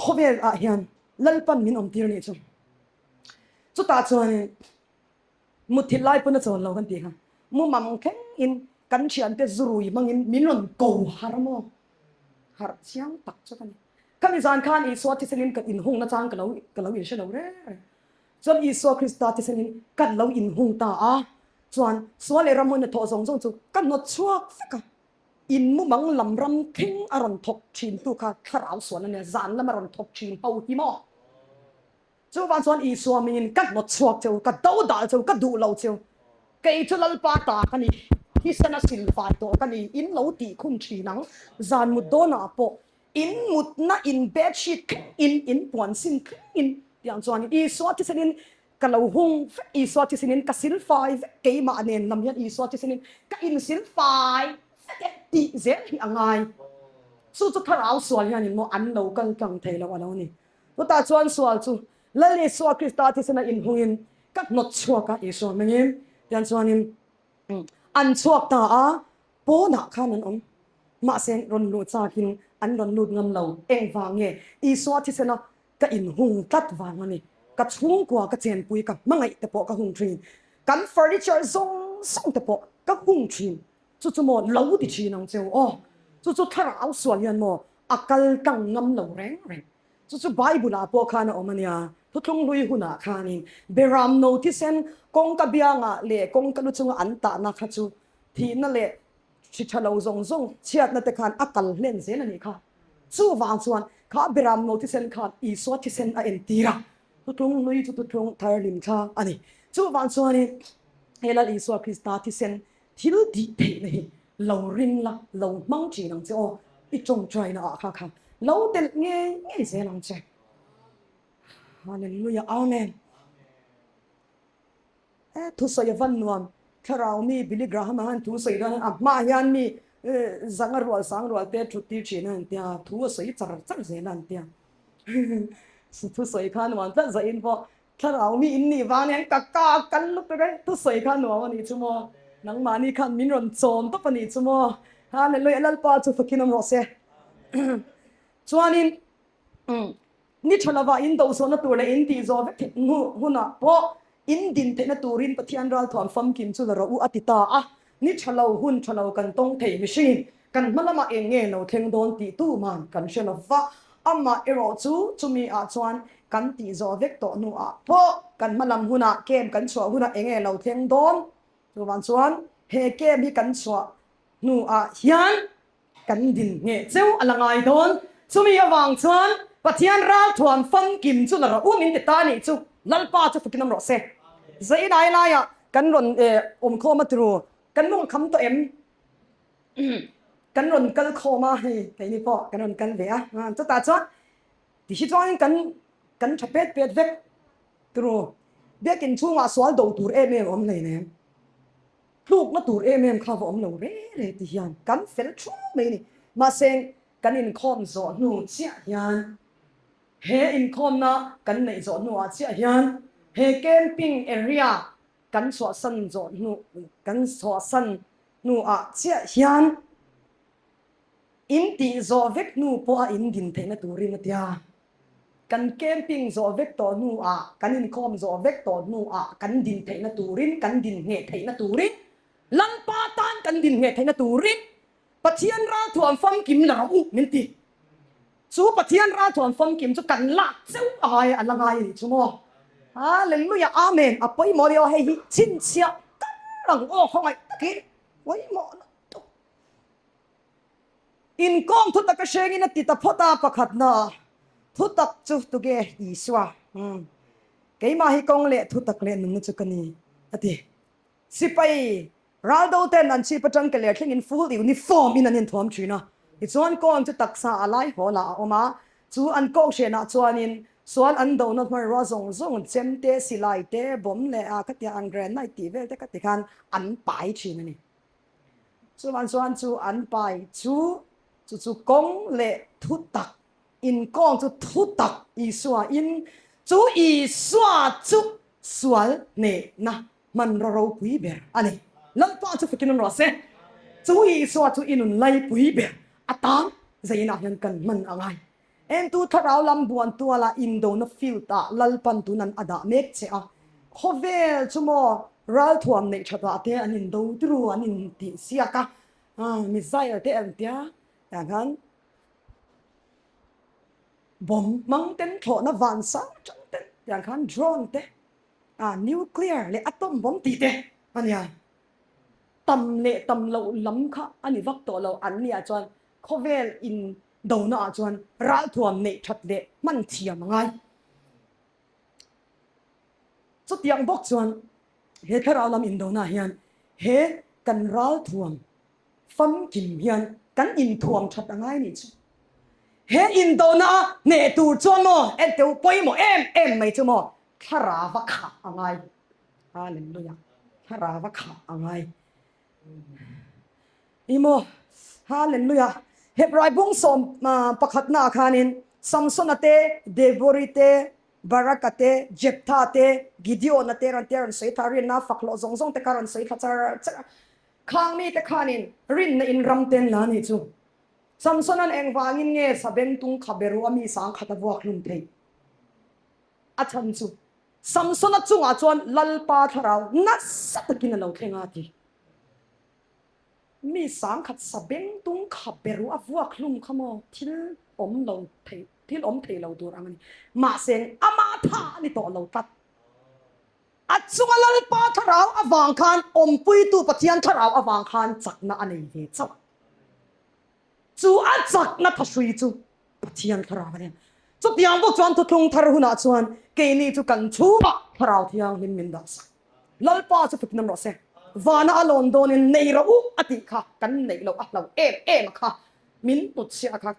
khawvel ah hian Lalpan min awm tir a nih chu. Chutah chuanin Mutthilh lai pawn a chawl lo kan tih kha. Mumang thlengin kan thiante zurui hmangin min rawn ko har maw? Harh chiang tak chu ka ni. Khami zan khan Isua thisenin ka inhungna chang ka lo ka lo inhre lo reng reng. Chuan Isua Krista thisenin kan lo inhung ta a, chuan sual leh ramhun hnathawh zawng zawng chu ka hnawt chhuak vek a. In mumang lam ram thleng a rawn thawk thin tu kha thlarau sual a nia, zan lama rawn thawk thin ho hi maw? Chuvang chuan Isua mingin ka hnawt chhuak cheu, ka do dal cheu, ka duh lo cheu. Kei chu Lalpa ta ka ni, thisena silfai tawh ka ni, in lo tih khum thin ang. Zan mut dawnah pawh in mutna in bed sheet thleng in, in puan sin thleng in tiang chuan Isua thisenin ka lo hung vek, Isua thisenin ka silfai vek, keimah nen lam hian Isua thisenin ka insilfai vek e tih zel hi a ngai. Chu chu thlarau sual hianin maw an lo kal tlang thei lo a lo ni. Chutah chuan sual chu Lal Isua Krista thisena inhungin ka hnawt chhuak a, Isua hmingin tiang chuanin an chhuak ta a, pawnah khan an awm. Mahse rawn luh chakin an rawn lut ngam lo. Engvang nge? Isua thisena ka inhung tlat vang a ni. Ka chhungkua ka chenpui ka hmangaih te pawh ka hung thin. Kan furniture zawng zawng te pawh ka hung thin. Chu chu maw lo ti thin ang cheu aw. Chu chu thlarau sual hian maw a kal tlang ngam lo reng reng. Chu chu Bible ah pawh khan a awm a nia. Thuthlung hlui hunah khanin Beram no thisen kawngka biangah leh kawngka lu chunga an tahna kha chu thihna leh hri tha lo zawng zawng chhiatna te khan a kal hlen zel a nih kha. Chuvang chuan kha Beram no thisen khan Isua thisen a entir a. Thuthlung hlui chu thuthlung thar hlim thla a ni. Chuvang chuanin he Lal Isua Krista thisen Thil tih theihna hi lo ring la, lo hmang thin ang che aw, i tawngtaina ah kha kha lo telh ngei ngei zel ang che. Hallelujah Amen. E thusawi a van nuam, thlarau mi Billy Graham a han thusawi dawn a hmaah hian mi zanga rual sang rual te thut tir thin a han tia, thu a sawi char char zel a han tia. Thusawi kha nuam tlat zahin pawh Thlarau mi in nih vang hian ka ka kal lutuk e, thusawi kha nuam a nih chu maw, nangmahni khan min rawn chawm tawp a nih chu maw, Hallelujah Lalpa chu fakin awm rawh se. Chuanin ni tha lova in do zawhna tur leh in tih zawh vek theih hunah pawh in din theihna turin Pathian ralthuam famkim chu la rawh u a ti ta a, Ni tha lo, hun tha lo kan tawng thei mihringin kan hma lamah eng nge lo thleng dawn tih tu man kan hre lo va, amah erawh chu chumi ah chuan kan tih zawh vek tawh hnu ah pawh kan hma lam hunah camp kan chhuah hunah eng nge lo thleng dawn chuvang chuan he camp hi kan chhuah hnu ah hian Kan din ngheh cheu a la ngai dawn. Chumi avang chuan Pathian ralthuam famkim chu la rawh u min ti ta nih chu Lalpa chu fakin awm rawh se. Zainai laiah kan rawn awmkhawm a turu. Kan mawng kham tawh em? Kan rawn kal khawm a, hei keini pawh kan rawn kal ve a. Chutah chuan ti hi chuanin kan kan tha pet pet vek turu. Biakin chhungah sual do tur em em a awm hleinem. Tlukna tur em em kha va awm lo re re ti hian kan fel thu mai a ni. Mahse kan inkhawm zawh hnu chiah hian he inkhawmna kan neih zawh hnuah chiah hian he camping area kan chhuahsan zawh hnu kan chhuahsan hnuah chiah hian in tih zawh vek hnu pawh a in din theihna turin a tia. Kan camping zawh vek tawh hnuah, kan inkhawm zawh vek tawh hnuah kan din theihna turin, kan din ngheh theihna turin, Lalpa tan kan din ngheh theihna turin Pathian ralthuam famkim la rawh u min ti. Chu Pathian ralthuam famkim chu kan lak cheu a ngai a la ngai a nih chu maw? Hallelujah Amen a pawimawh nia aw hei hi chhinchhiah kar ang aw khawngaih takin pawimawh lutuk. Inkawm thutak a hrengin a ti ta phawt a, pakhatna thutak chu tuge Isua, keimah hi kawng leh thutak leh nunna chu ka ni, a ti. Sipai raldo ten an chhip atang ke leh thlengin full uniform in an inthuam thin a, tichuan kawng chu taksa a lai hawl ah a awm a, chu an kawng hrenah chuanin sual an dona hmanrua zawng zawng chem te, silai te, bomb leh a khatiang ang granite tih vel te kha tikhan an pai thin a ni. Chuvang chuan chu an pai chu chu chu kawng leh thutak inkawng chu thutak Isua in chu Isua chu sual hnehna hmanraw ropui ber a ni. Lalpa chu fakin awm rawh se. Chu Isua chu i nun laipui ber atan zeinah hian kan hman a ngai. Entu thlarau lam buan tuala indona field ah Lalpan tun an a dah mek che a, khawvel chu maw ralthuam neih that ah te an indo turu an in tih siak a, missile te an tia tiang khan bomb hmang ten thlawhna van sang atang ten tiang khan drone te nuclear leh atom bomb tih te a nia. Tam leh tam loh lam kha a ni vak tawh lo an nia chuan khawvel in dona ah chuan ralthuam neih that leh hman thiam a ngai. Chutiang bawk chuan he thlarau lam indona hian he kan ralthuam famkim hian kan inthuam that a ngai nih chu. He indona a hneh tur chuan maw enteu pawimawh em em mai chu maw thlarau a khah a ngai. Hallelujah. Thlarau a khah a ngai. Imo Hallelujah. Hebrai bung sawm pakhatna ah khanin Samsona te, Debori te, Baraka te, Jeptha te, Gideona te rawn tia rawn sawi thla rinna fak hlawh zawng zawng te kha rawn sawi thla char char a. Khang mi te khanin rinna in ram ten la ni chu. Samsona'n engvangin nge Sabengtung khaberu a mi sangkhat a vuak hlum theih? A chhan chu Samsona chungah chuan Lalpa thlarau nasa takin a lo thleng a ti. Mi sangkhat sabengtung kha beru a vuak hlum kha maw thil awm lo thei thil awm thei lo tur ang a ni. Mahse ama tha a ni tawh lo tlat. A chunga Lalpa thlarau avang khan awmpuitu Pathian thlarau avang khan chakna a nei ve chauh. Chu a chakna thahrui chu Pathian thlarau a ni. Chutiang bawk chuan thuthlung thar hunah chuan keini chu kan chhungah thlarau thianghlim min dah sak. Lalpa chu fik nam rawh se. Vana a lawn dawnin nei rawh u a tih kha kan neih loh a hlau em em a kha min put chhiah kha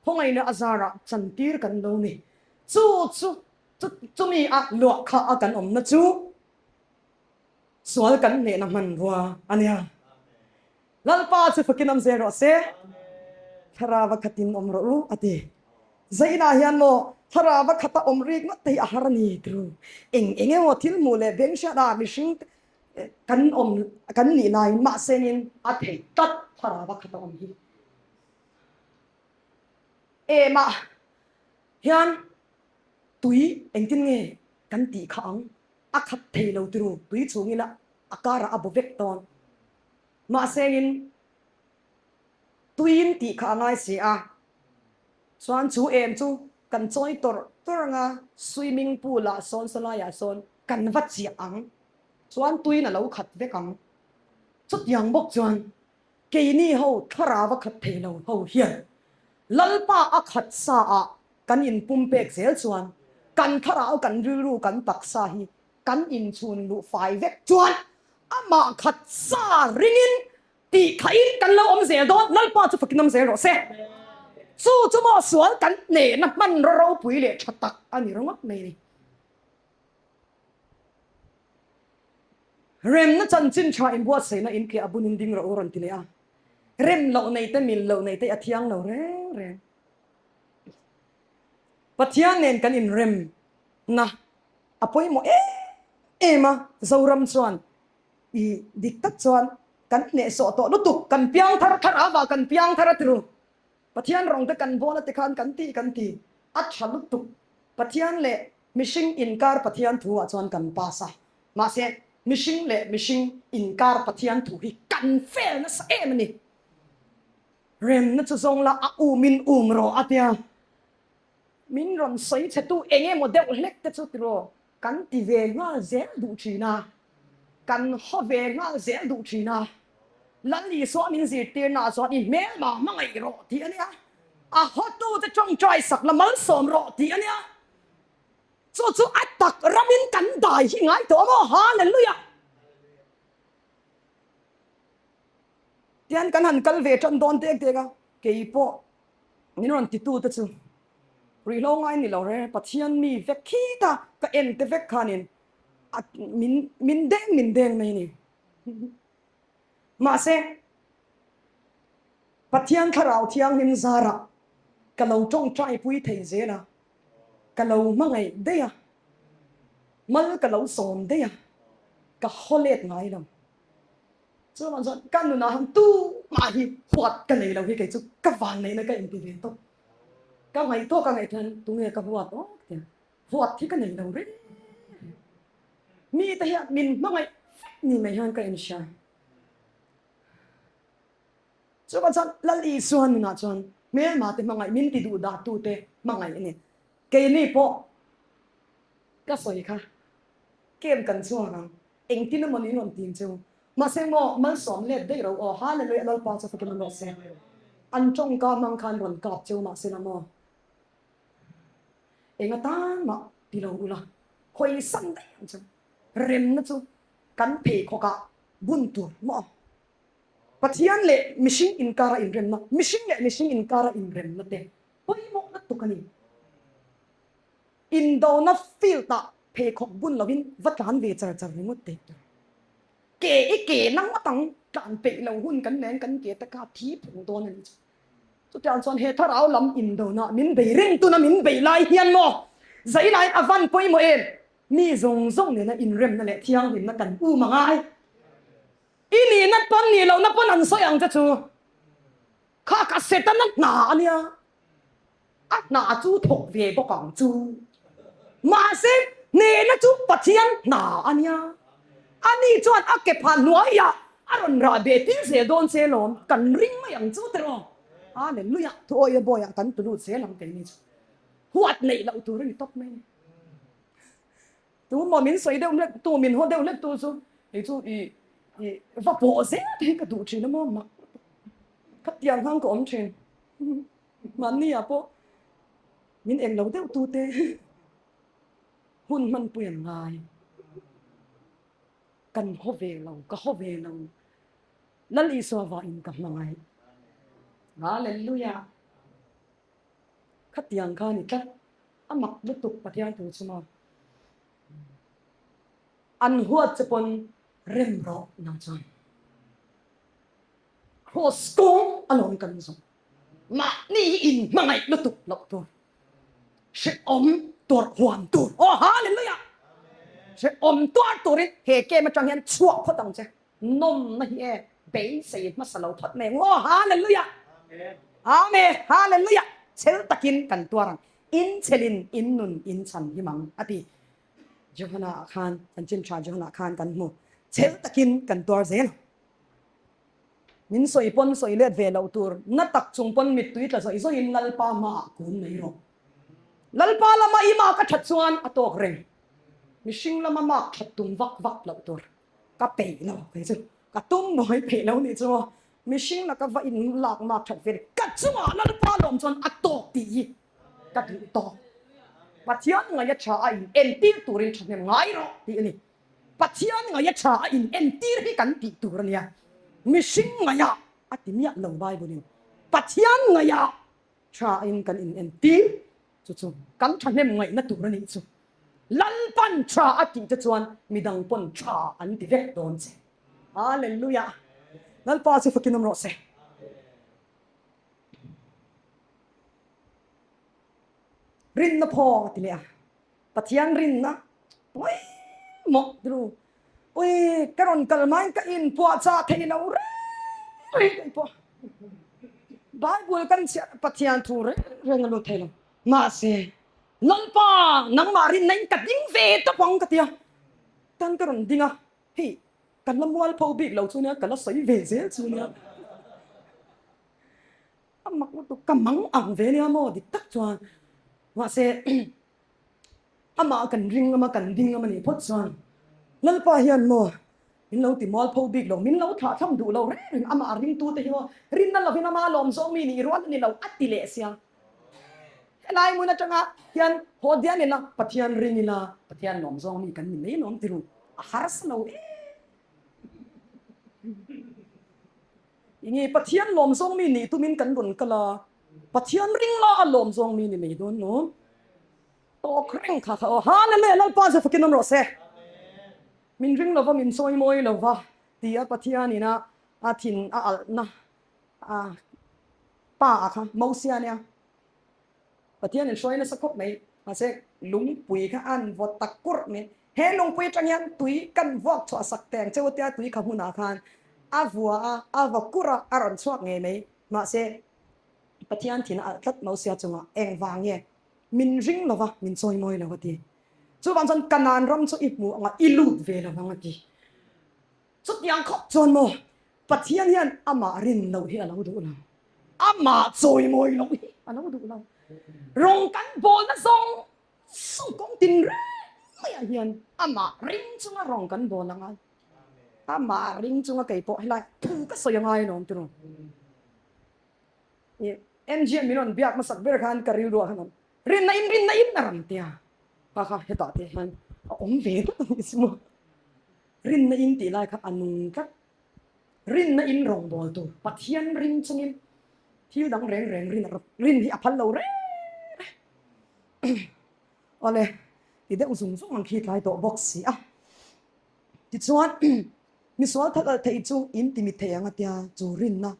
khawngaihna a zarah chantir kan lo ni. Chu chu chumi a luah kha a kan awmna chu sual kan hnehna hmanrua a nia. Lalpa chu fakin awm zel rawh se. Thlarau a khatin awm rawh u a ti. Zainah hian maw thlarau a khata awm rik ngawt te hi a har a ni tru. Eng eng emaw thil hmuh leh beng hriat ah mihring kan awm kan nih laiin mahsengin a theih tlat thlarau a khata awm hi. Emah hian tui engtin nge kan tih kha ang a khat thei lo tru tui chhung ila a karah a bo vek dawn. Mahsengin tuiin tih kha a ngai si a, chuan chu em chu kan chawi tawrh tawrh anga swimming pool ah sawn sawlaiah sawn kan va chiah ang, chuan tuiin a lo khat vek ang. Chutiang bawk chuan keini ho thlarau a khat thei lo ho hian Lalpa a khat sa ah kan inpumpek zel chuan kan thlarau kan rilru kan taksa hi kan inchhun luh fai vek chuan. Amah khat sa ringin tih khahin kan lo awm zel dawn, Lalpa chu fakin awm zel rawh se. Chu chu maw sual kan hnehna hmanraw ropui leh tha tak a ni ringawt mai a ni. Remna chanchin tha inbuatsaihna in ke a bunin ding rawh u rawn ti leh a. Rem loh nei te mil loh nei te a thiang lo reng reng. Pathian nen kan inremna a pawimawh em em a, Zoram chuan i dik tak chuan kan hnehsawh tawh lutuk, kan piang thar thar a vah kan piang thar a ti ru. Pathian rawng te kan bawl a ti khan kan ti kan ti a tha lutuk. Pathian leh mihring inkar Pathian thu ah chuan kan pass a, mahse mihring leh mihring inkar Pathian thu hi kan fail nasa em a ni. Remna chu zawng la a um in um rawh a tia. Min rawn sawi che tu eng emaw deuh hlek te chu tiraw kan ti ve nghal zel duh thin a, kan haw ve nghal zel duh thin a. Lal Isua min zirtirna ah chuan i hmelma hmangaih rawh tih a nia, a hawtute tawngtai sak la malsawm rawh tih a nia. Chu chu a tak ramin kan dai hi ngai tawh a maw? Hallelujah! Tian kan han kal ve tan dawn tek tek a, kei pawh min rawn titu te chu ruihhlo ngai ni lo re, Pathian mi vek khita ka en te vek khanin a min min deng min deng mai a ni. Mahse, Pathian thlarau thianghlim zarah ka lo tawngtai pui thei zel a, ka lo hmangaih daih a, mal ka lo sawm daih a, ka haw let ngai lo. Chuvang chuan ka nunah han tumah hi huat ka nei lo hi kei chu ka vanneihna ka inti ve tawp. Ka ngaihtuah ka ngaihtuah hian tunge ka huat awk tia huat hi ka nei lo reng reng. Mite hian min hmangaih vek ni mai hian ka inhria. Chuvang chuan Lal Isua nunah chuan hmelma te hmangaih min ti duh dah tute hmangaih a ni. Keini pawh ka sawi kha kem kan chhuak ang. Engtin emaw ni rawn tin chu. Mahse maw malsawm let daih ro aw Hallelujah Lalpa chu fakin awm rawh se. An tawngka hmang khan rawn kap cheu mahse la maw. Eng atan mah ti lo ula hawi san daih ang chu. Remna chu kan pheikhawk ah bun tur maw. Pathian leh mihring inkara inremna, mihring leh mihring inkara inremna te pawimawh lutuk a ni. Indona field ah pheikhawk bun lovin va tlan ve char char ringawt teh tur. Ke i ke na ngawt ang, tlan peih lo hun kan nen kan ke te kha thi phung dawn a ni chu. Chutiang chuan he thlarau lam indona min bei reng tuna min bei lai hian maw zai laiin a van pawimawh em? Mi zawng zawng nena inremna leh thianghlimna kan um a ngai. I nihna pawn nih lohna pawn an sawi ang che chu. Kha ka Setana hna a nia. A hna chu thawk ve bawk ang chu. Mahse, hnehna chu Pathian hna a nia. Ani chuan a ke phah hnuaiah a rawn rah ve tir zel dawn che lawm, kan ring mai ang chu tiraw? Hallelujah! Thuawia bawiah kan tu lut zel ang keini chu. Huat neih loh tur a ni tawp mai a ni. Tu maw min sawi deuh hlek tu, min haw deuh hlek tu chu kei chu i i va pawh zel te hi ka duh thin a maw mak khatiang hang ka awm thin. Mahni ah pawh min eng lo deuh tu te hun hmanpui an ngai. Kan haw ve lo, ka haw ve lo. Lal Isua vangin ka hmangaih. Hallelujah. Khatiang kha ni tlat. A mak lutuk Pathian thu chu maw. An huat che pawn rem rawh nang chuan. Cross kawng alawm kan zawng. Mahni hi in hmangaih lutuk loh tur. Hrehawm tuar huam tur. Aw hallelujah! Hrehawm tuar turin he game atang hian chhuah phawt ang che. Nawmna hi e beisei hmasa lo phawt mai ang. Aw hallelujah! Amen! Hallelujah! Chhel takin kan tuar ang. In chhelin in nun in chhan him ang a ti. Johana ah khan, Chanchin Tha Johana ah khan kan hmu. Chhel takin kan tuar zel ang. Min sawi pawn sawi let ve loh tur, na tak chung pawn mittui tla zawih zawihin Lalpa hmaah kun mai rawh. Lalpa lama i mak a that chuan a tawk reng. Mihring lama mak that tum vak vak loh tur ka peih lo kei chu ka tum mawi peih lo nih chu maw. Mihring laka va in lak mak that ve ka chungah Lalpa lawm chuan a tawk tih hi ka duh tawk. Pathian ngaih a tha a in entir turin thahnem ngai rawh tih a ni. Pathian ngaia tha a in entir hi kan tih tur a nia. Mihring ngaia a ti miah lo Bible in. Pathian ngaia tha in kan in entir chu chu kan thahnem ngaihna tur a nih chu. Lalpan tha a tih te chuan midang pawn tha an ti vek dawn che. Hallelujah! Lalpa chu fakin awm rawh se. Rinna phawng a ti leh a, Pathian rinna pawimawh tiru. Ui, ka rawn kal hmain ka inpuahchah thei lo reng reng kei pawh. Bible kan chhiar Pathian thu reng reng a lut thei lo. Mahse, Lalpa nangmah rinna in ka ding ve tawp ang ka ti a, tan ka rawn ding a, hei ka la mualpho bik lo chu nia, ka la sawi ve zel chu nia. A mak lutuk ka mang ang ve nia maw dik tak chuan mahse amah kan ring ngam a kan ding ngam a nih phawt chuan Lalpa hian maw min lo ti mualpho bik lo min lo thlah thlam duh lo reng reng amah ringtu te hi maw rinna lovin ama lawm zawng mi nih rual a ni lo a ti leh sia helai hmun atanga hian haw dian ila Pathian ring ila Pathian lawm zawng mi kan ni mai lawm ti ru a harsa lo em. Enge Pathian lawm zawng mi nih tumin kan rawn kal a, Pathian ring la a lawm zawng mi ni mai dawn lo. Tawk reng kha kha aw. Hallelujah Lalpa chu fakin awm rawh se. Min ring lova min sawi mawi lova ti a Pathian ina a thin a alhna a pa a kha Mosia nia. Pathian in hruai nasa khawp mai. Mahse lungpui kha an vaw tak kurh mai. He lungpui atang hian tui kan vuak chhuah sak teng cheu tia tui kha hmunah khan a vua a, a vaw kurh a, a rawn chhuak ngei mai. Mahse Pathian thin a alh tlat Mosia chungah engvang nge min ring lova min chawi mawi lo a ti. Chuvang chuan Kanaan ram chu i hmuh anga i lut ve lovang a ti. Chutiang khawp chuan maw Pathian hian amah rin loh hi a lo duh lo. Amah chawimawi loh hi a lo duh lo. Rawng kan bawlna zawng zawng kawng tin reng maiah hian amah ring chunga rawng kan bawl a ngai. Amah ring chunga kei pawh helai thu ka sawi a ngai alawm tiraw. MGM min rawn biak hmasak ber khan ka rilruah khan awm rinna in rinna in a rawn tia. Kha kha hetah te hian a awm ve tlat a nih chu maw. Rinna in tih lai kha a nung tlat. Rinna in rawngbâwl tur Pathian ring chungin thil dang reng reng rin rin hi a phal lo reng reng. Awle, ti deuh zung zung ang khi tlai tawh bawk si a. Tichuan, misual that alh theih chu in ti mi thei ang a tia chu rinna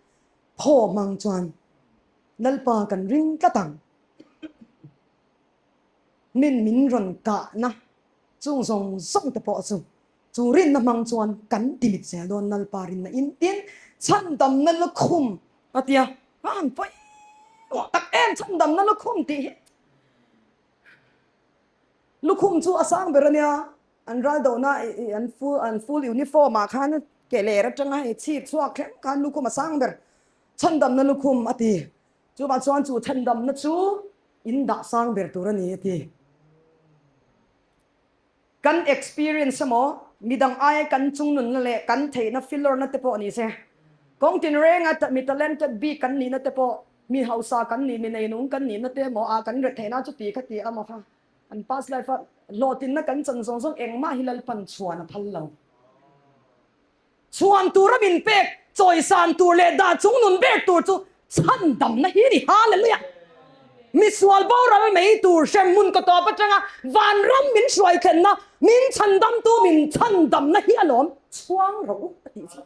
phaw hmang chuan Lalpa kan ring tlat ang. Min min rawn kahna chung zawng zawng te pawh chu chu rinna hmang chuan kan ti mit zel dawn Lalpa rinna in tin chhandamna lukhum a tia a han pawimawh tak em chhandamna lukhum tih hi lukhum chu a sang ber ania an ral dohna an full an full uniform ah khan ke ler atanga hei chhip chhuak thleng khan lukhum a sang ber chhandamna lukhum a ti chuvang chuan chu chhandamna chu In dah sang ber tur a ni a ti. Kan experience emaw, midang aia kan chungnunna leh kan theihna filawrna te pawh ni se, kawng tinrenga mi talented bik kan nihna te pawh, mi hausa kan nih, mi neinung kan nihna te emaw a kan retheihna chu ti kha ti a maw kha an past life a hlawhtlinna kan chan zawng zawng engmah hi Lalpan chhuan a phal lo. Chhuan tura min pek, chawisan tur leh dah chungnun ber tur chu chhandamna hi a ni. Hallelujah! Misual boral mai tur hremhmun ka tawp atanga vanram min hruai thlenna, min chhandamtu min chhandamna hi alawm chhuang rawh u a tih chu.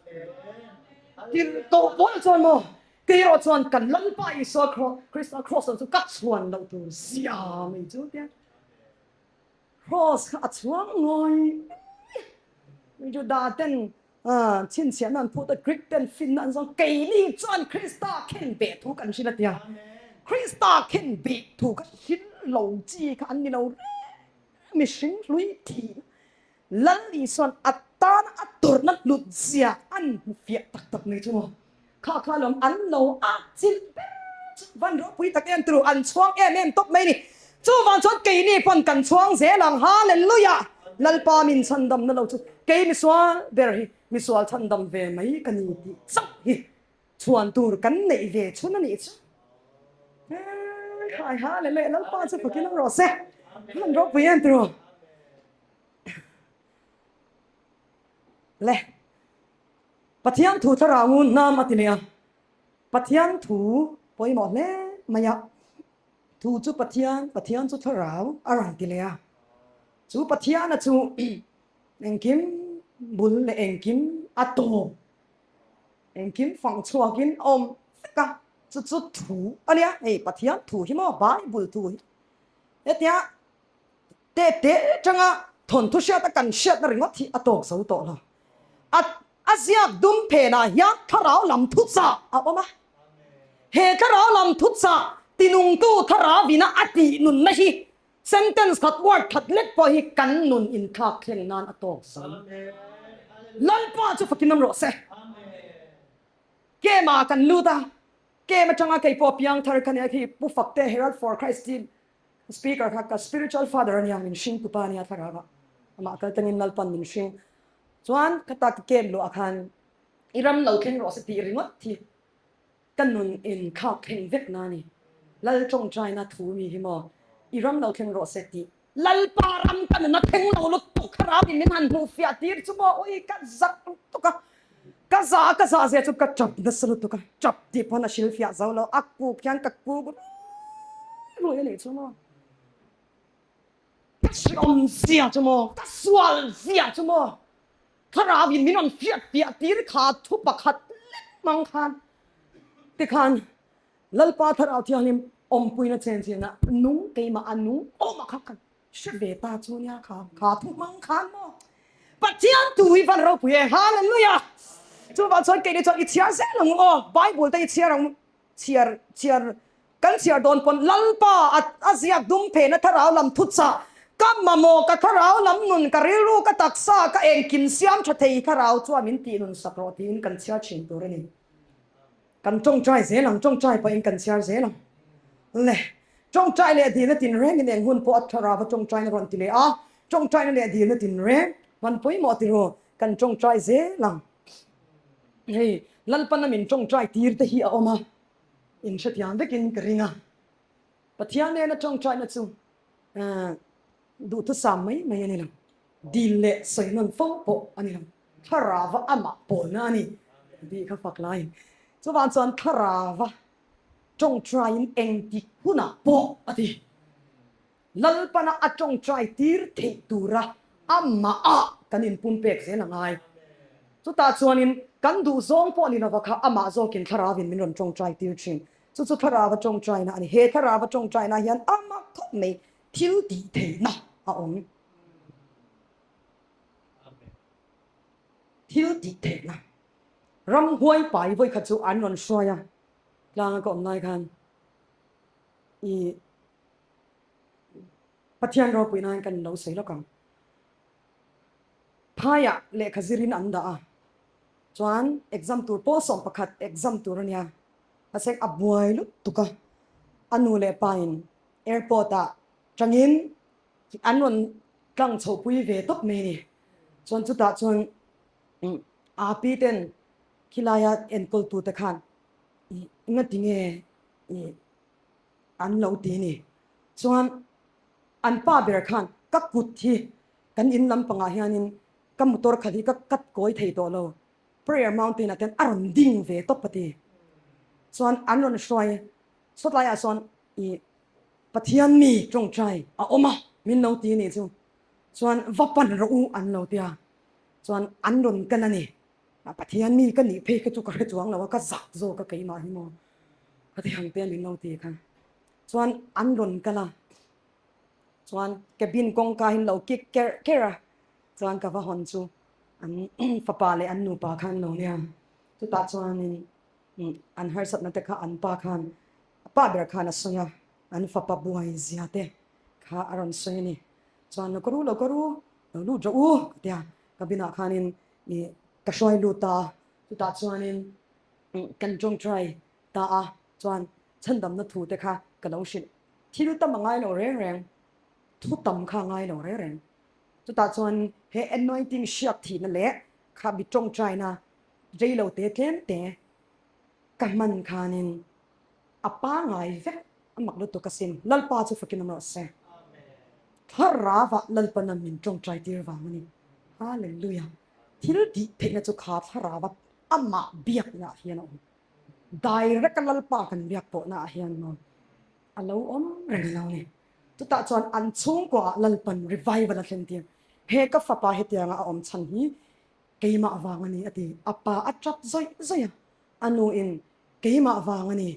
Tirhkoh pawl chuan maw, kei erawh chuan kan Lalpa Isua Krista Kraws chu ka chhuan loh tur zia mai chu tia. Cross kha a chhuang ngawi mai. Juda ten chhinchhiahna an phut a, Greek ten finna an zawng, keini chuan Krista khen beh thu kan hrilh a tia. Krista khen beh thu kha hrilh lo chi kha an ni lo reng, mihring hlui thihna Lal Isuan a tana a tawrhna hlut zia an hmu fiah tak tak mai chu maw. Kha kha lawm an lo a chilh ber chu van ropui tak em turu an chhuang em em tawp mai ni. Chuvang chuan keini pawn kan chhuang zel ang Hallelujah! Lalpa min chhandamna lo chu kei misual ber hi misual chhandam ve mai ka ni tih chauh hi chhuan tur kan neih ve chhun a nih chu. Khai Hallelujah Lalpa chu fakin awm rawh se. Van ropui em turu. Le Pathian thu thlarau ngun hnam a ti leh a, Pathian thu pawimawh hle mai a, thu chu Pathian, Pathian chu thlarau a rawn ti leh a, chu Pathiana chu engkim bul leh engkim a tawp, engkim fang chhuakin a awm vek a, chu chu thu a nia, hei Pathian thu hi maw Bible thu hi hetia Teh teh atanga thawnthu hriata kan hriatna ringawt hi a tawk zo tawh lo. A a ziak dum phenah hian thlarau lam thuchah a awm a. He thlarau lam thuchah tinungtu thlarauina a tih nunna hi sentence khat word khat lek pawh hi kan nun inthlak thleng nan a tawk zo. Lalpa chu fakin awm rawh se. Kema kan lut a, kem atanga kei pawh piangthar ka nia khi Pu Fakte Herald for Christ team Speaker kha ka spiritual father ania min hring tupa ania thlarau ah amah kal tangin Lalpan min hring chuan ka ta ka kem luah khan i ram lo thleng rawh se tih ringawt hi ka nun in thlak thleng vek na ni Lal tawngtaina thu mi hi maw i ram lo thleng rawh se tih Lalpa ram ka nun a thleng lo lutuk thlarau in min han hmuh fiah tir chu maw ui ka zak lutuk a ka za ka za zia chu ka tap nasa lutuk a tap tih pawn a hrilh fiah zo lo a kuk hian ka kuk ruai ruai a nih chu maw ka hreawm zia chu maw ka sual zia chu maw thlarau in min rawn fiah fiah tir kha thu pakhat lek hmang khan tikhan Lalpa thlarau thianghlim awmpuina chen chenah nung keimah a nung awm a kha kan Hre ve ta chu nia kha kha thu hmang khan maw Pathian tu hi van ropui e Hallelujah Chuvang chuan keini chuan i chhiar zel ang aw Bible te i chhiar ang chhiar chhiar kan chhiar dawn pawn Lalpa a a ziak dum phena thlarau lam thuchah ka mamawh ka thlarau lam nun ka rilru ka taksa ka engkim siam tha thei thlarau chuan min tih nun sak rawh tiin kan chhiar thin tur a ni. Kan tawngtai zel ang, tawngtai pahin kan chhiar zel ang. Le, tawngtai leh dilna tinrengin eng hun pawh a thlarau a tawngtaina rawn ti leh a, tawngtaina leh dilna tinreng hman pawimawh ti ru, kan tawngtai zel ang. Hei, Lalpana min tawngtai tir te hi a awm a, in hrethiam vekin ka ring a. Pathian nena tawngtaina chu duhthusam mai mai a ni lo. Dil leh sawi nawn fo pawh a ni lo. Thlarauva amah pawlna a ni tih kha fak lai. Chuvang chuan thlarauva tawngtaiin engtik hunah pawh a ti. Lalpana a tawngtai tir theih tura amahah kan inpumpek zel a ngai. Chutah chuanin kan duhzawng pawh ni lova kha amah zawkin thlarauvin min rawn tawngtai tir thin. Chu chu thlarauva tawngtaina a ni. He thlarauva tawngtaina hian amah khawp mai thil tih theihna a awm. Thil tih theihna ramhuai pai vawikhat chu an rawn hruai a, tlanga ka awm lai khan i Pathian ropui nan kan lo sawi lawk ang. Phaiah lehkha zirin an dah a, chuan exam tur pawl 11 exam tur a nia, mahse a buai lutuk a, a nu leh pa in airport ah tangin An rawn tlang chhohpui ve tawp mai a ni. Chuan chutah chuan aa pi ten khilaia enkawltute khan engati nge an lo ti a ni. Chuan an pa ber khan ka kut hi kan in lampangah hianin ka motor khat hi ka cut kawi thei tawh lo. Prayer Mountain ah ten a rawn ding ve tawp a ti. Chuan an rawn hruai sawtlaiah sawn ih Pathian mi tawngtai a awm a, min lo ti nih chu. Chuan va pan rawh u an lo ti a, chuan an rawn kal a ni. Pathian mi ka nih phei kha chu ka hre chuang lo a, ka zak zawk a keimah hi maw ka ti ang te a min lo ti kha. Chuan an rawn kal a, chuan cabin kawngka hi an lo kik kerh kerh a, chuan ka va hawn chu an fapa leh an nupa kha an lo nia. Chutah chuanin an harsatna te kha an pa khan A pa ber khan a sawi a, an fapa buai zia te kha a rawn sawi a ni. Chuan lo ka ru, lo ka ru, lo lut rawh u ka ti a, cabin ah khanin ih ka hruai lut a, chutah chuanin kan tawngtai ta a, chuan chhandamna thu te kha ka lo hrilh. Thil tam a ngai lo reng reng, thu tam kha a ngai lo reng reng. Chutah chuan he anointing hriak thihna leh kha mi tawngtaina reilo te tlem te Ka hman khanin a pangai vek a mak lutuk asin. Lalpa chu fakin awm rawh se. Thlarauah Lalpana min tawngtai tir vang a ni. Hallelujah. Thil tih theihna chu kha thlarau a amah biakna ah hian a awm. Direct a Lalpa kan biak pawhna ah hian maw a lo awm reng lo ni. Chutah chuan an chhungkua ah Lalpan revival a thlen tir. He ka fapa hetianga a awm chhan hi keimah vang a ni a ti. A pa a tap zawih zawih a, a nu in keimah vang a ni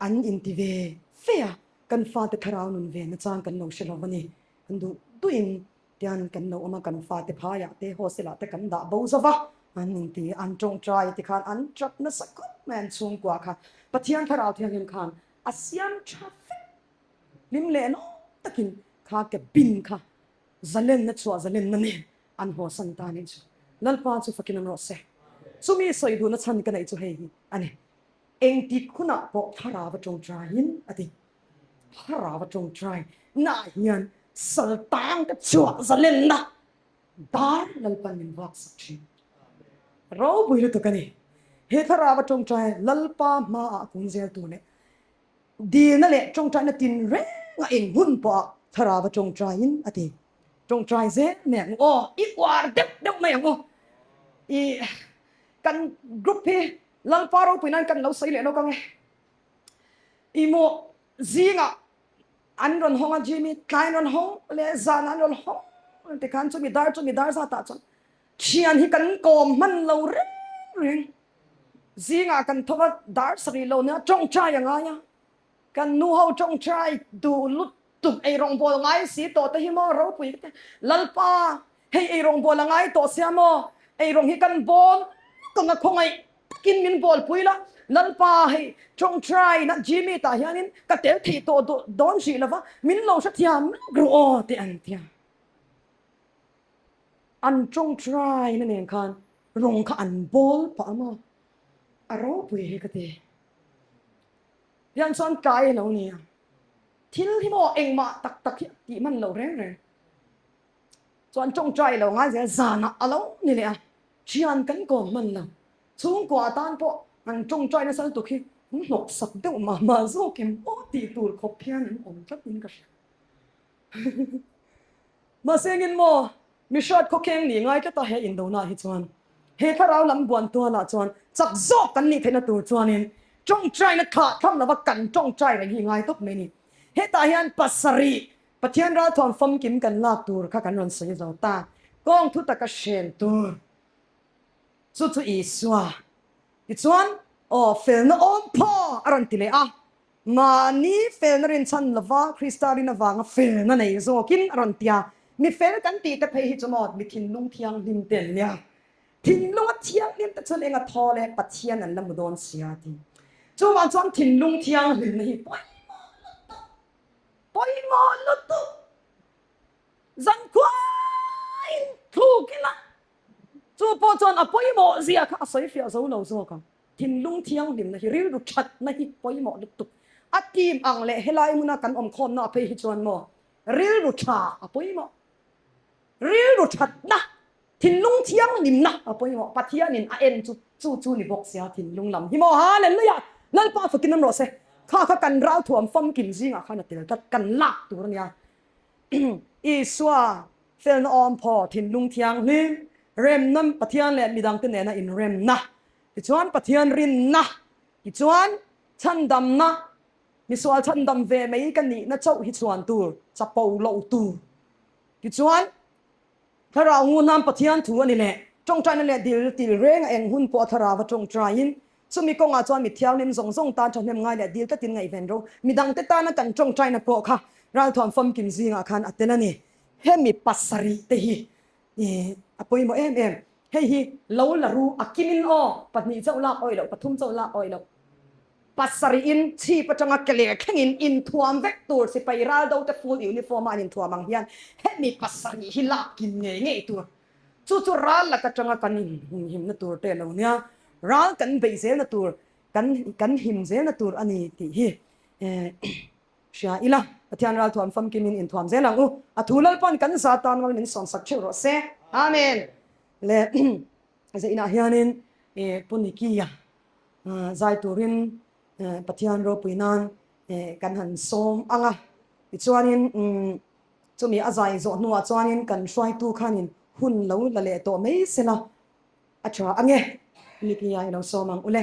an inti ve fe a, kan fate thlarau nun ve na chang kan lo hre lo a ni. An duh duhin Tian kan lo awm a, kan fate phaiah te hostel ah te kan dah bo zo va, an inti, an tawngtai ti khan an tap nasa khawp mai an chhungkua kha. Pathian Thlarau Thianghlim khan a siam tha vek. Hlim leh nawm takin kha cabin kha zalenna chhuah zalenna nen an hawsan ta anih chu. Lalpa chu fakin an rawh se. Chumi sawi duhna chhan ka neih chu hei hi a ni. Engtik hunah pawh Thlarau a tawngtaiin a ti. Thlarau a tawngtai naah hian saltang te chhuah zalenna dar Lalpan min vak sak thin. Ropui lutuk a ni. He thlarau a tawngtai Lalpa hmaah kun zel tur leh dilna leh tawngtaina tin renga eng hun pawha thlarau a tawngtaiin a ti. Tawngtai zel mai ang u aw, i uar deuh deuh mai ang u. I kan group hi Lalpa ropui nan kan lo sawi leh lawk ang e. I maw zingah an rawn hawng a Jimmy tlai an rawn hawng leh zan an rawn hawng tikhan chumi dar chumi dar zatah chuan thian hi kan kawm hman lo reng reng zingah kan thawk a dar sarih lo nia tawngtai a ngai a kan nu ho tawngtai duh lutuk eirawngbawl ngai si tawh te hi maw ropui te Lalpa hei eirawngbawl a ngai tawh sia maw eirawng hi kan bawl ka nga khawngaih Takin min bawlpui la, Lalpa hei tawngtai na Jimmy tah hianin ka tel thei tawh dawn hrih lova, min lo hrethiam lawk rawh aw tih an ti a. An tawngtai na nen khan rawng kha an bawl pah a maw? A ropui hi ka ti. Tiang chuan tlai a lo ni a, thil hi maw engmah tak tak hi a tih hman loh reng reng. Chuan tawngtai lo ngai zel zanah a lo ni leh a. Thian kan kawm hman lo. Chhungkua atan pawh an tawngtai nasa lutuk hi an hnawk sak deuh mah mah zawk em aw tih tur khawp hian an awm tlat in ka hria. Mahse engin maw mi hriat khawkheng nih ngai tlat a he indona hi chuan he thlarau lam buan tualah chuan chak zawk kan nih theihna tur chuanin tawngtaina thlah tham lova kan tawngtai reng hi ngai tawp mai a ni. Hetah hian pasarih Pathian ralthuam famkim kan lak tur kha kan rawn sawi zo ta. Kawng thu taka hren tur chu chu Isua. Tichuan, aw, felna awm phaw a rawn ti leh a. Mahni felna rinchhan lova Krista rin avanga felna nei zawkin a rawn ti a. Mi fel kan tih te phei hi chu maw mi thinlung thianghlim te an nia. Thinlunga thianghlim te chuan enga thaw leh Pathian an la mu dawn sia a ti. Chuvang chuan thinlung thianghlimna hi pawimawh lutuk. Pawimawh lutuk zankhuain thluk ila chu pawh chuan a pawimawh zia kha a sawi fiah zo lo zawk ang. Thinlung thianghlimna hi rilru thatna hi pawimawh lutuk. A team ang leh helai hmuna kan awm khawmna ah phei hi chuan maw rilru tha a pawimawh. Rilru thatna Thinlung thianghlimna a pawimawh. Pathianin a en chu chu chu ni bawk sia thinlung lam hi maw? Hallelujah! Lalpa fakin awm rawh se. Kha kha kan ralthuam famkim zingah khan a tel tlat, kan lak tur a nia. Isua felna awm phaw, thinlung thianghlim, remna, Pathian leh midangte nena inremna, tichuan Pathian rinna, tichuan chhandamna, misual chhandam ve mai ka nihna chauh hi chhuan tur, chapo loh tur, tichuan Thlarau ngunam Pathian thu a ni leh, tawngtaina leh dil til reng a eng hun pawh a thlarau a tawngtaiin, chumi kawngah chuan mi thianghlim zawng zawng tan thahnem ngai leh dil tlatin ngaihven ro, midangte tana kan tawngtaina pawh kha ralthuam famkim zingah khan a tel a ni. Hemi pasarih te hi a pawimawh em em. Hei hi lo la ru a kimin aw, pahnih chauh lak awih loh, pathum chauh lak awih loh. Pasarihin chhip atanga ke leh thlengin inthuam vek tur sipai raldo te full uniform a an inthuam ang hian hemi pasarih hi lak kim ngei ngei tur. Chu chu ral lak atanga kan inhumhimna tur te lo nia, ral kan beih zelna tur, kan kan him zelna tur a ni tih hi hria ila. Pathian ralthuam famkimin inthuam zel ang u. A thu Lalpan kan za tan mal min sawmsak theuh rawh se. Amen. Le zeinah hianin Pu Nikia Zai turin Pathian ropui nan kan han sawm ang a, tichuanin chumi a zai zawh hnuah chuanin kan hruaitu khanin Hun lo la leh tawh mai sela a tha ange. Nikni ah i lo sawm ang ule.